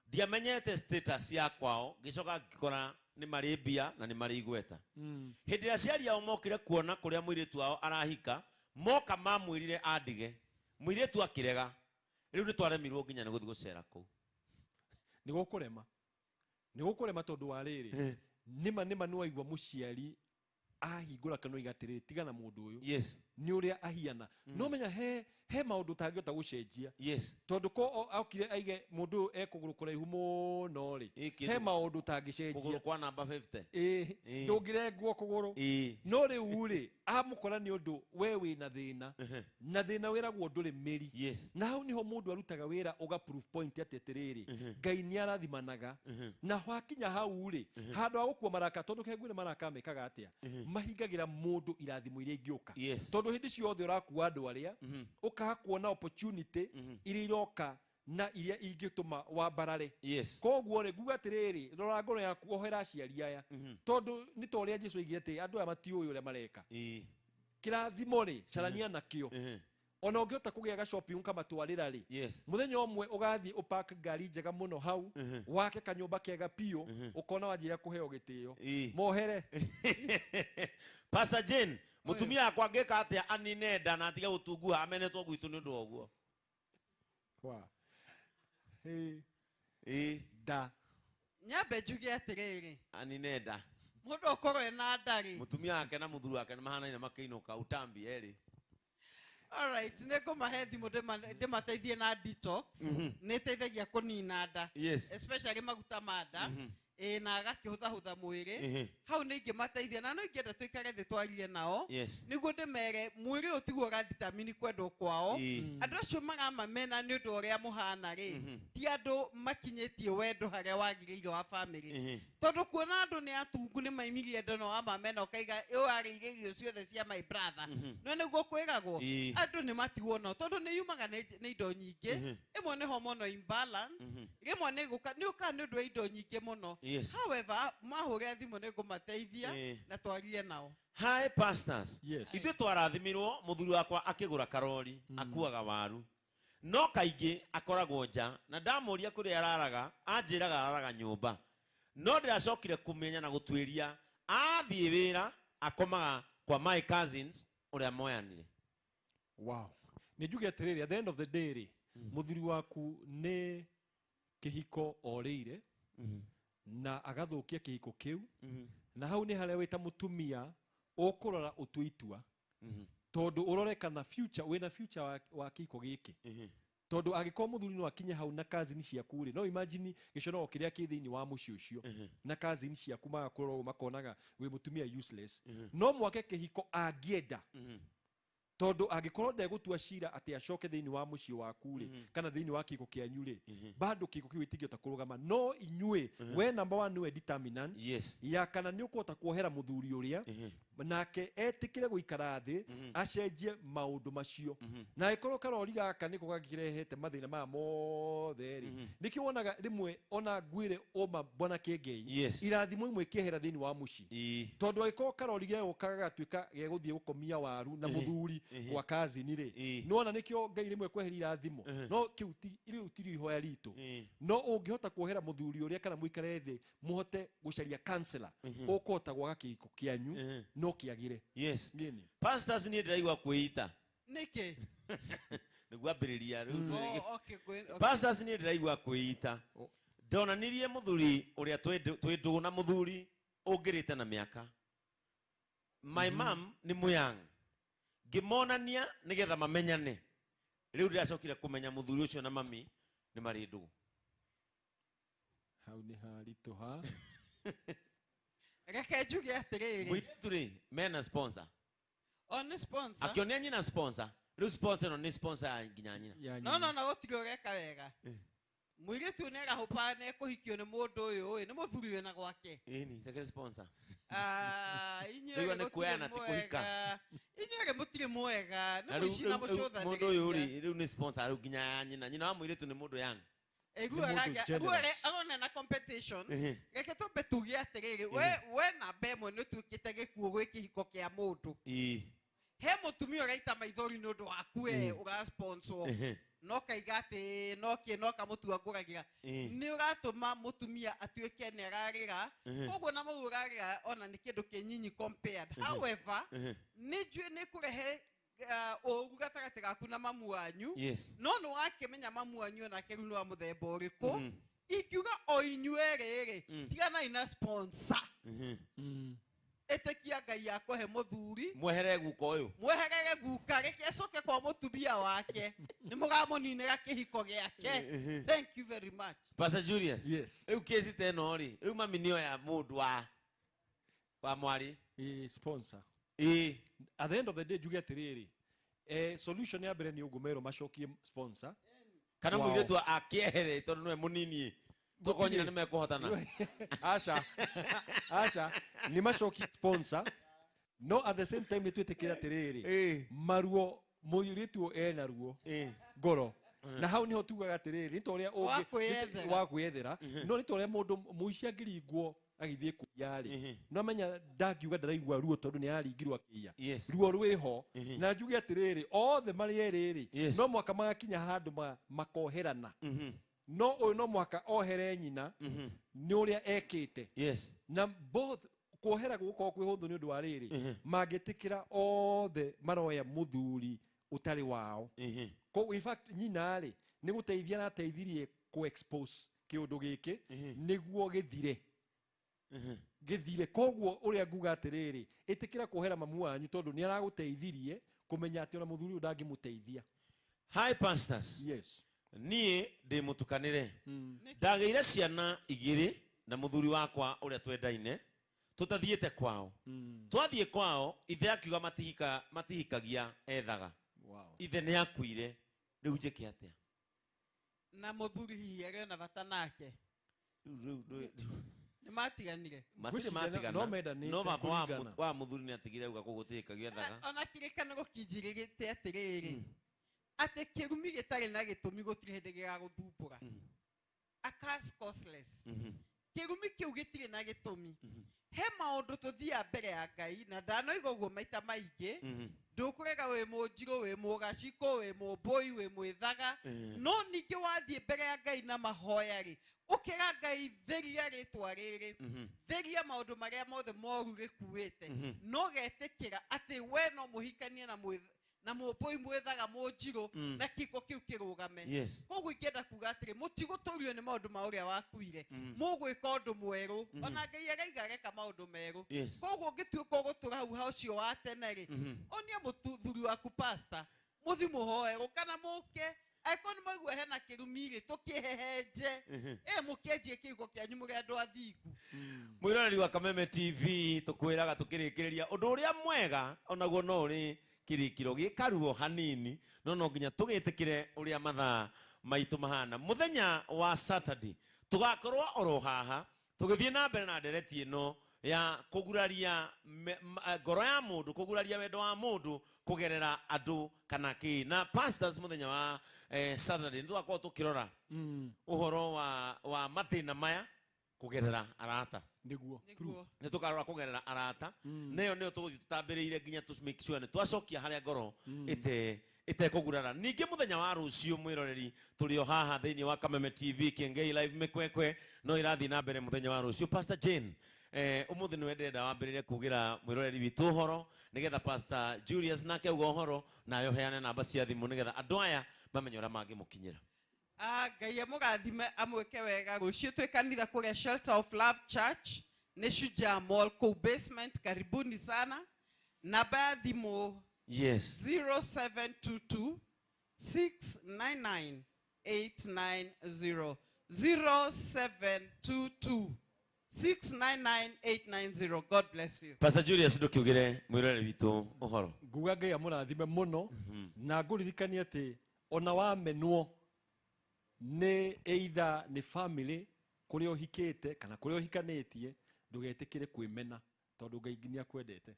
Ndiamenyete status ya kwao, ngĩcoka ngĩkora nĩ marĩ mbia na nĩ marĩ igweta. Hĩndĩ ĩrĩa aciari ao mokire kuona kũrĩa mũirĩtu wao arahika, moka mamwĩrire andige. Mũirĩtu akĩrega. Rĩu nĩ twaremirwo nginya nĩ gũthiĩ gũcera kũu. Nĩ gũkũrema. Nĩ gũkũrema tondũ wa rĩrĩ. Nĩma nĩma nĩ waigua mũciari ahingũra kanua iga atĩrĩrĩ, tiga na mũndũ ũyũ. Nĩ ũrĩa ahiana. No menya he He maũndũ ũtangĩhota gũcenjia. Yes. Tondũ ko okire aige mũndũ ũyũ e kũgũrũ kũraihu mũno rĩ, Ĩ, he maũndũ ũtangĩcenjia. Kũgũrũ kwa namba 50. Ĩ, Ĩ. ndũngĩrengwo kũgũrũ. Ĩ. No rĩu rĩ, amũkora nĩ ũndũ we wĩna thĩna, na thĩna wĩragwo ndũrĩ mĩri. Yes. Na hau niho mũndũ arutaga wĩra ũga proof point atĩ atĩrĩrĩ, Ngai nĩ arathimanaga. Na wakinya hau rĩ, handũ ha gũkua maraka, tondũ kengwĩre maraka mekaga atĩa, mahingagĩra mũndũ irathimo iria ingĩũka. Yes. Tondũ hĩndĩ ciothe ũrakua andũ arĩa, ũkaga kuona opportunity iria iroka na iria ingĩtũma wambarare. Yes. Koguo rĩ, nguga atĩrĩrĩ, rora ngoro yaku, ohera aciari aya, tondũ nĩ ta ũrĩa Jesu oigire atĩ andũ aya matiũĩ ũrĩa mareka. Kĩrathimo rĩ, carania nakĩo. Ona ũngĩhota kũgĩa ga shopping ũkamatwarĩra rĩ, Yes. mũthenya ũmwe ũgathiĩ ũpark ngari njega mũno hau, wake kanyũmba kega biũ, ũkona wanjĩrĩria kũheo gĩtĩo. Mohere. Pastor Jane, mũtumia wakwa angĩka atĩa anine nda na atige gũtunguha amenetwo gwitũ nĩ ũndũ wa ũguo? Wa. Ĩ. Da. Nyambe njuge atĩrĩrĩ, Anine nda. Mũndũ ũkorwo ena nda rĩ. Mũtumia wake na mũthuri wake nĩ mahanaine makĩinũka utambi erĩ. Alright, nĩ ngũmahe thimũ ndĩmateithie na detox. Nĩ ĩteithagia kũnina nda. Yes. Especially maguta ma nda. Ĩ, na agakĩhũthahũtha mwĩrĩ. Hau nĩ ingĩmateithia na no ingĩenda tũikare thĩ twarie nao. Yes. Nĩguo ndĩmere mwĩrĩ ũyũ tiguo ũradetermine kwendwo kwao. Ĩ. Andũ acio maramamena nĩ ũndũ ũrĩa mũhana rĩ, ti andũ makinyĩtie wendo harĩa wagĩrĩire wa family. Tondũ kuona andũ nĩ atungu nĩ maimirie nda no wamamena ũkaiga ũyũ arĩire irio ciothe cia my brother. No nĩguo kwĩragwo, andũ nĩ matigwo nao tondũ nĩ yumaga nĩ indo nyingĩ. Ĩmwe nĩ hormonal imbalance, rĩmwe nĩ gũka nĩ ũkaga nĩ ũndũ wa indo nyingĩ mũno. Yes. However, mahũre thimũ nĩ ngũmateithia na twarie nao. Hi pastors. Yes. Ithuĩ twarathimirwo mũthuri wakwa akĩgũra karori, akuaga waru. No kaingĩ akoragwo nja na ndamũria kũrĩa araraga, anjĩraga araraga nyũmba. No ndĩracokire kũmenya na gũtuĩria athiĩ wĩra akomaga kwa my cousins ũrĩa moyanire. Wow. Nĩ njuge atĩrĩrĩ, at the end of the day rĩ, mũthuri waku nĩ kĩhiko orĩire na agathũkia kĩhiko kĩu, na hau nĩ harĩa wĩ ta mũtumia ũkũrora ũtue itua, tondũ ũrore kana future wĩna future wa kĩhiko gĩkĩ. Tondũ angĩkorwo mũthuri no akinye hau na cousin ciaku rĩ, no imagine gĩconoko kĩrĩa kĩ thĩinĩ wa mũciĩ ũcio, na cousin ciaku magakũrora ũguo makonaga wĩ mũtumia useless. No mwake kĩhiko angĩenda, tondũ angĩkorwo ndegũtua cira atĩ acoke thĩinĩ wa mũciĩ waku rĩ, kana thĩinĩ wa kĩhiko kĩanyu rĩ, bado kĩhiko kĩu gĩtingĩhota kũrũgama. No inyuĩ, we number one nĩwe determinant Yes. ya kana nĩ ũkũhota kuohera mũthuri ũrĩa, nake etĩkĩre gũikara thĩ acenjie maũndũ macio. Na angĩkorwo karori gaka nĩko gakĩrehete mathĩna maya mothe rĩ, nĩkĩo wonaga rĩmwe ona ngwĩre ũma bwana Kĩengei, Yes. irathimo imwe ikĩehera thĩinĩ wa mũciĩ. Tondũ angĩkorwo karori gegũka gagatuĩka gegũthiĩ gũkomia waru na mũthuri gwa cousin rĩ, nĩwona nĩkĩo Ngai rĩmwe kweheria irathimo. No kĩu ti rĩu ti ihoya ritũ. No ũngĩhota kuohera mũthuri ũrĩa kana mũikare thĩ mũhote gũcaria counselor, ũkũhota gwaka kĩhiko kĩanyu no kĩagĩre. Yes. Nini? Pastors, niĩ ndĩraigua kwĩita. Nĩkĩ? Nĩguo ambĩrĩria rĩu Oh, okay, okay. Pastors, niĩ ndĩraigua kwĩita. Ndonanirie mũthuri ũrĩa twĩ ndũgũ na mũthuri ũngĩrĩte na mĩaka. My mom nĩ mũyang. Ngĩmonania nĩgetha mamenyane. Rĩu ndĩracokire kũmenya mũthuri ũcio na mami nĩ marĩ ndũgũ. Hau nĩ haritũha. Reke njuge atĩrĩrĩ. Mũirĩtu rĩ, mena sponsor. O nĩ sponsor. Akĩonia nyina sponsor. Rĩu sponsor ĩno nĩ sponsor ya nginya nyina. No, no, no, gũtirĩ ũreka wega. Mũirĩtu ũyũ nĩarahũpa na ekũhikio nĩ mũndũ ũyũ ĩ, nĩ mũthuri wĩna gwake. Ĩni, second sponsor. Ah, inyuĩ Rĩu erĩ nĩ mũtirĩ kuoyana ti kũhika. mwega. Inyuĩ erĩ mũtirĩ mwega. Nĩ Na rĩu- mũici na rĩu- rĩu mũndũ ũyũ rĩ, rĩu nĩ sponsor rĩu nginya ya nyina. Nyina wa mũirĩtu nĩ mũndũ young. Ĩguo aragĩa, rĩu arona na competition. Reke twambe tuge atĩrĩrĩ, we namba ĩmwe nĩ ũtuĩkĩte gĩkuũ gwĩ kĩhiko kĩa mũndũ. He mũtumia ũraita maithori nĩ ũndũ waku we ũrasponsor. No kaiga atĩ no kĩ, no kamũtua ngũragĩra. Nĩ ũratũma mũtumia atuĩke nĩ ararĩra. Koguo na mau ũrarĩra ona nĩ kĩndũ kĩnyinyi compared. However, nĩ njũĩ nĩ kũrehe ũũru gatagatĩ gaku na mamu wanyu. Yes. No nĩ wakĩmenya mamu wanyu onake rĩu nĩ wa mũthemba ũrĩkũ. Ingiuga o inyuĩ erĩ rĩ, tiganai na sponsor. Ĩtĩkia Ngai akũhe mũthuri. Mwehere guka ũyũ. Mweherere guka, reke acoke kwa mũtumia wake. Nĩ mũramũninĩra kĩhiko gĩake. Thank you very much. Pastor Julius. Yes. Rĩu kesi ta ĩno rĩ, rĩu mami nĩo ya mũndũ wa mwarĩ. Sponsor. Ĩĩ. At the end of the day njuge atĩrĩrĩ, solution ya mbere nĩ ũguo merwo macokie sponsor. Kana Wao. mũirĩtu akĩehere tondũ nĩwe mũnini. Toko nyina nĩ mekũhotana. Aca. Aca. Nĩ macokie sponsor. No at the same time nĩ twĩtĩkĩre atĩrĩrĩ, maruo mũirĩtu ũyũ ena ruo ngoro. Na hau niho tugaga atĩrĩrĩ, nĩ ta ũrĩa Wa ũngĩ- kwĩyethera. wa kwĩyethera. No nĩ ta ũrĩa mũndũ mũici angĩringwo agĩthiĩ kũiya rĩ, no amenya ndangiuga ndaraigua ruo tondũ nĩ araringirwo akĩiya. Ruo rwĩho. Na njuge atĩrĩrĩ, othe marĩ erĩ rĩ, no mũhaka magakinya handũ makoherana. No ũyũ no mũhaka ohere nyina nĩ ũrĩa ekĩte. Na both kuohera gũgũkorwo kwĩ hũthũ nĩ ũndũ wa rĩrĩ, mangĩtĩkĩra othe maroya mũthuri ũtarĩ wao. Koguo in fact nyina rĩ, nĩ gũteithia arateithirie kũ expose kĩũndũ gĩkĩ nĩguo gĩthire. Gĩthire. Koguo ũrĩa nguga atĩrĩrĩ, ĩtĩkĩra kuohera mamu wanyu tondũ nĩ aragũteithirie kũmenya atĩ ona mũthuri ũyũ ndangĩmũteithia. Hi pastors. Yes. Niĩ ndĩ mũtukanĩre. Ndagĩire ciana igĩrĩ na mũthuri wakwa ũrĩa twendaine, tũtathiĩte kwao. Twathiĩ kwao, ithe akiuga matihikagia ethaga. Ithe nĩ akuire, rĩu njĩke atĩa? Na mũthuri hihi arĩ ona bata nake. Nĩ matiganire. Matirĩ matigana. No mendanĩte No baba kũringana. wa mũthuri nĩ atigire auga kũgũtihikagia ethaga. Ona kĩrĩkanĩro kĩnjĩrĩte atĩrĩrĩ, atĩ kĩrumi gĩtarĩ na gĩtũmi gũtirĩ hĩndĩ gĩgagũthumbũra. A curse causeless. Kĩrumi kĩu gĩtirĩ na gĩtũmi. He maũndũ tũthiaga mbere ya Ngai na ndanoiga ũguo maita maingĩ, ndũkũrega wĩ mũnjirũ, wĩ mũgacikũ, wĩ mũmbũi, wĩ mwĩthaga, no ningĩ wathiĩ mbere ya Ngai na mahoya rĩ, ũkĩra Ngai theria rĩtwa rĩrĩ, theria maũndũ marĩa mothe moru rĩkuĩte, no getĩkĩra atĩ we no mũhikanie na na mũmbũi mwĩthaga mũnjirũ, na kĩko kĩu kĩrũgame. Koguo ingĩenda kuga atĩrĩ, mũtigũtũrio nĩ maũndũ ma ũrĩa wakuire, mũgwĩka ũndũ mwerũ, ona Ngai araiga areka maũndũ merũ. Koguo ũngĩtuĩka ũgũtũra hau ha ũcio wa tene rĩ, onia mũthuri waku pastor, mũthi mũhoerwo kana mũke, angĩkorwo nĩ mwaigua hena kĩrumi rĩ, tũkĩhehenje. Mũkĩanjie kĩhuko kĩanyu mũrĩ andũ athingu. Mwĩroreri wa Kameme TV, tũkwĩraga tũkĩrĩkĩrĩria ũndũ ũrĩa mwega onaguo no ũrĩ kĩrĩkĩro gĩkaruo hanini, no no nginya tũgĩtĩkĩre ũrĩa mathaa maitũ mahana. Mũthenya wa Saturday tũgakorwo oro haha tũgĩthiĩ na mbere na ndereti ĩno ya kũguraria ngoro ya mũndũ, kũguraria wendo wa mũndũ kũgerera andũ kana kĩ. Na pastors mũthenya wa Saturday nĩtũgakorwo tũkĩrora ũhoro wa mathĩna maya kũgerera arata. Nĩguo. Nĩguo. Nĩ tũkarora kũgerera arata. Nayo nĩyo tũgũthiĩ tũtambĩrĩire nginya tũ make sure nĩ twacokia harĩa ngoro ĩtekũgurara. Ningĩ mũthenya wa rũciũ mwĩroreri tũrĩ o haha thĩinĩ wa Kameme TV Kĩengei Live Mĩkwekwe no ĩrathiĩ na mbere mũthenya wa rũciũ. Pastor Jane, ũmũthĩ nĩwe ndĩrenda wambĩrĩrie kugĩra mwĩroreri witũ ũhoro nĩgetha Pastor Julius nake auga ũhoro nawe ũheane namba cia thimũ nĩgetha andũ aya mamenye ũrĩa mangĩmũkinyĩra. Ngai amũrathime amwĩke wega. Rũciũ twĩ kanitha kũrĩa Shelter of Love Church nĩ Shujaa Mall kũu basement. Karibuni sana. Namba ya thimũ 0722 699 890. 0722 699 890. God bless you. Pastor Julius ndũkiugĩre mwĩroreri witũ ũhoro. Nguga Ngai amũrathime mũno na ngũririkanie atĩ ona wamenwo nĩ either nĩ family kũrĩa ũhikĩte kana kũrĩa ũhikanĩtie, ndũgetĩkĩre kwĩmena tondũ Ngai nĩ akwendete.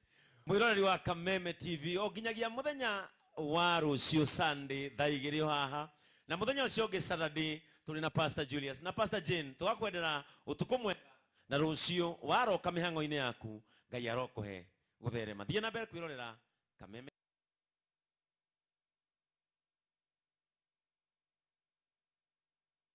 Mwĩroreri wa Kameme TV o nginyagia mũthenya wa rũciũ Sunday thaa igĩrĩ o haha, na mũthenya ũcio ũngĩ Saturday tũrĩ na Pastor Julius na Pastor Jane. Tũgakwendera ũtukũ mwega na rũciũ waroka mĩhang'o-inĩ yaku Ngai arokũhe gũtherema. Thiĩ na mbere kwĩrorera Kameme.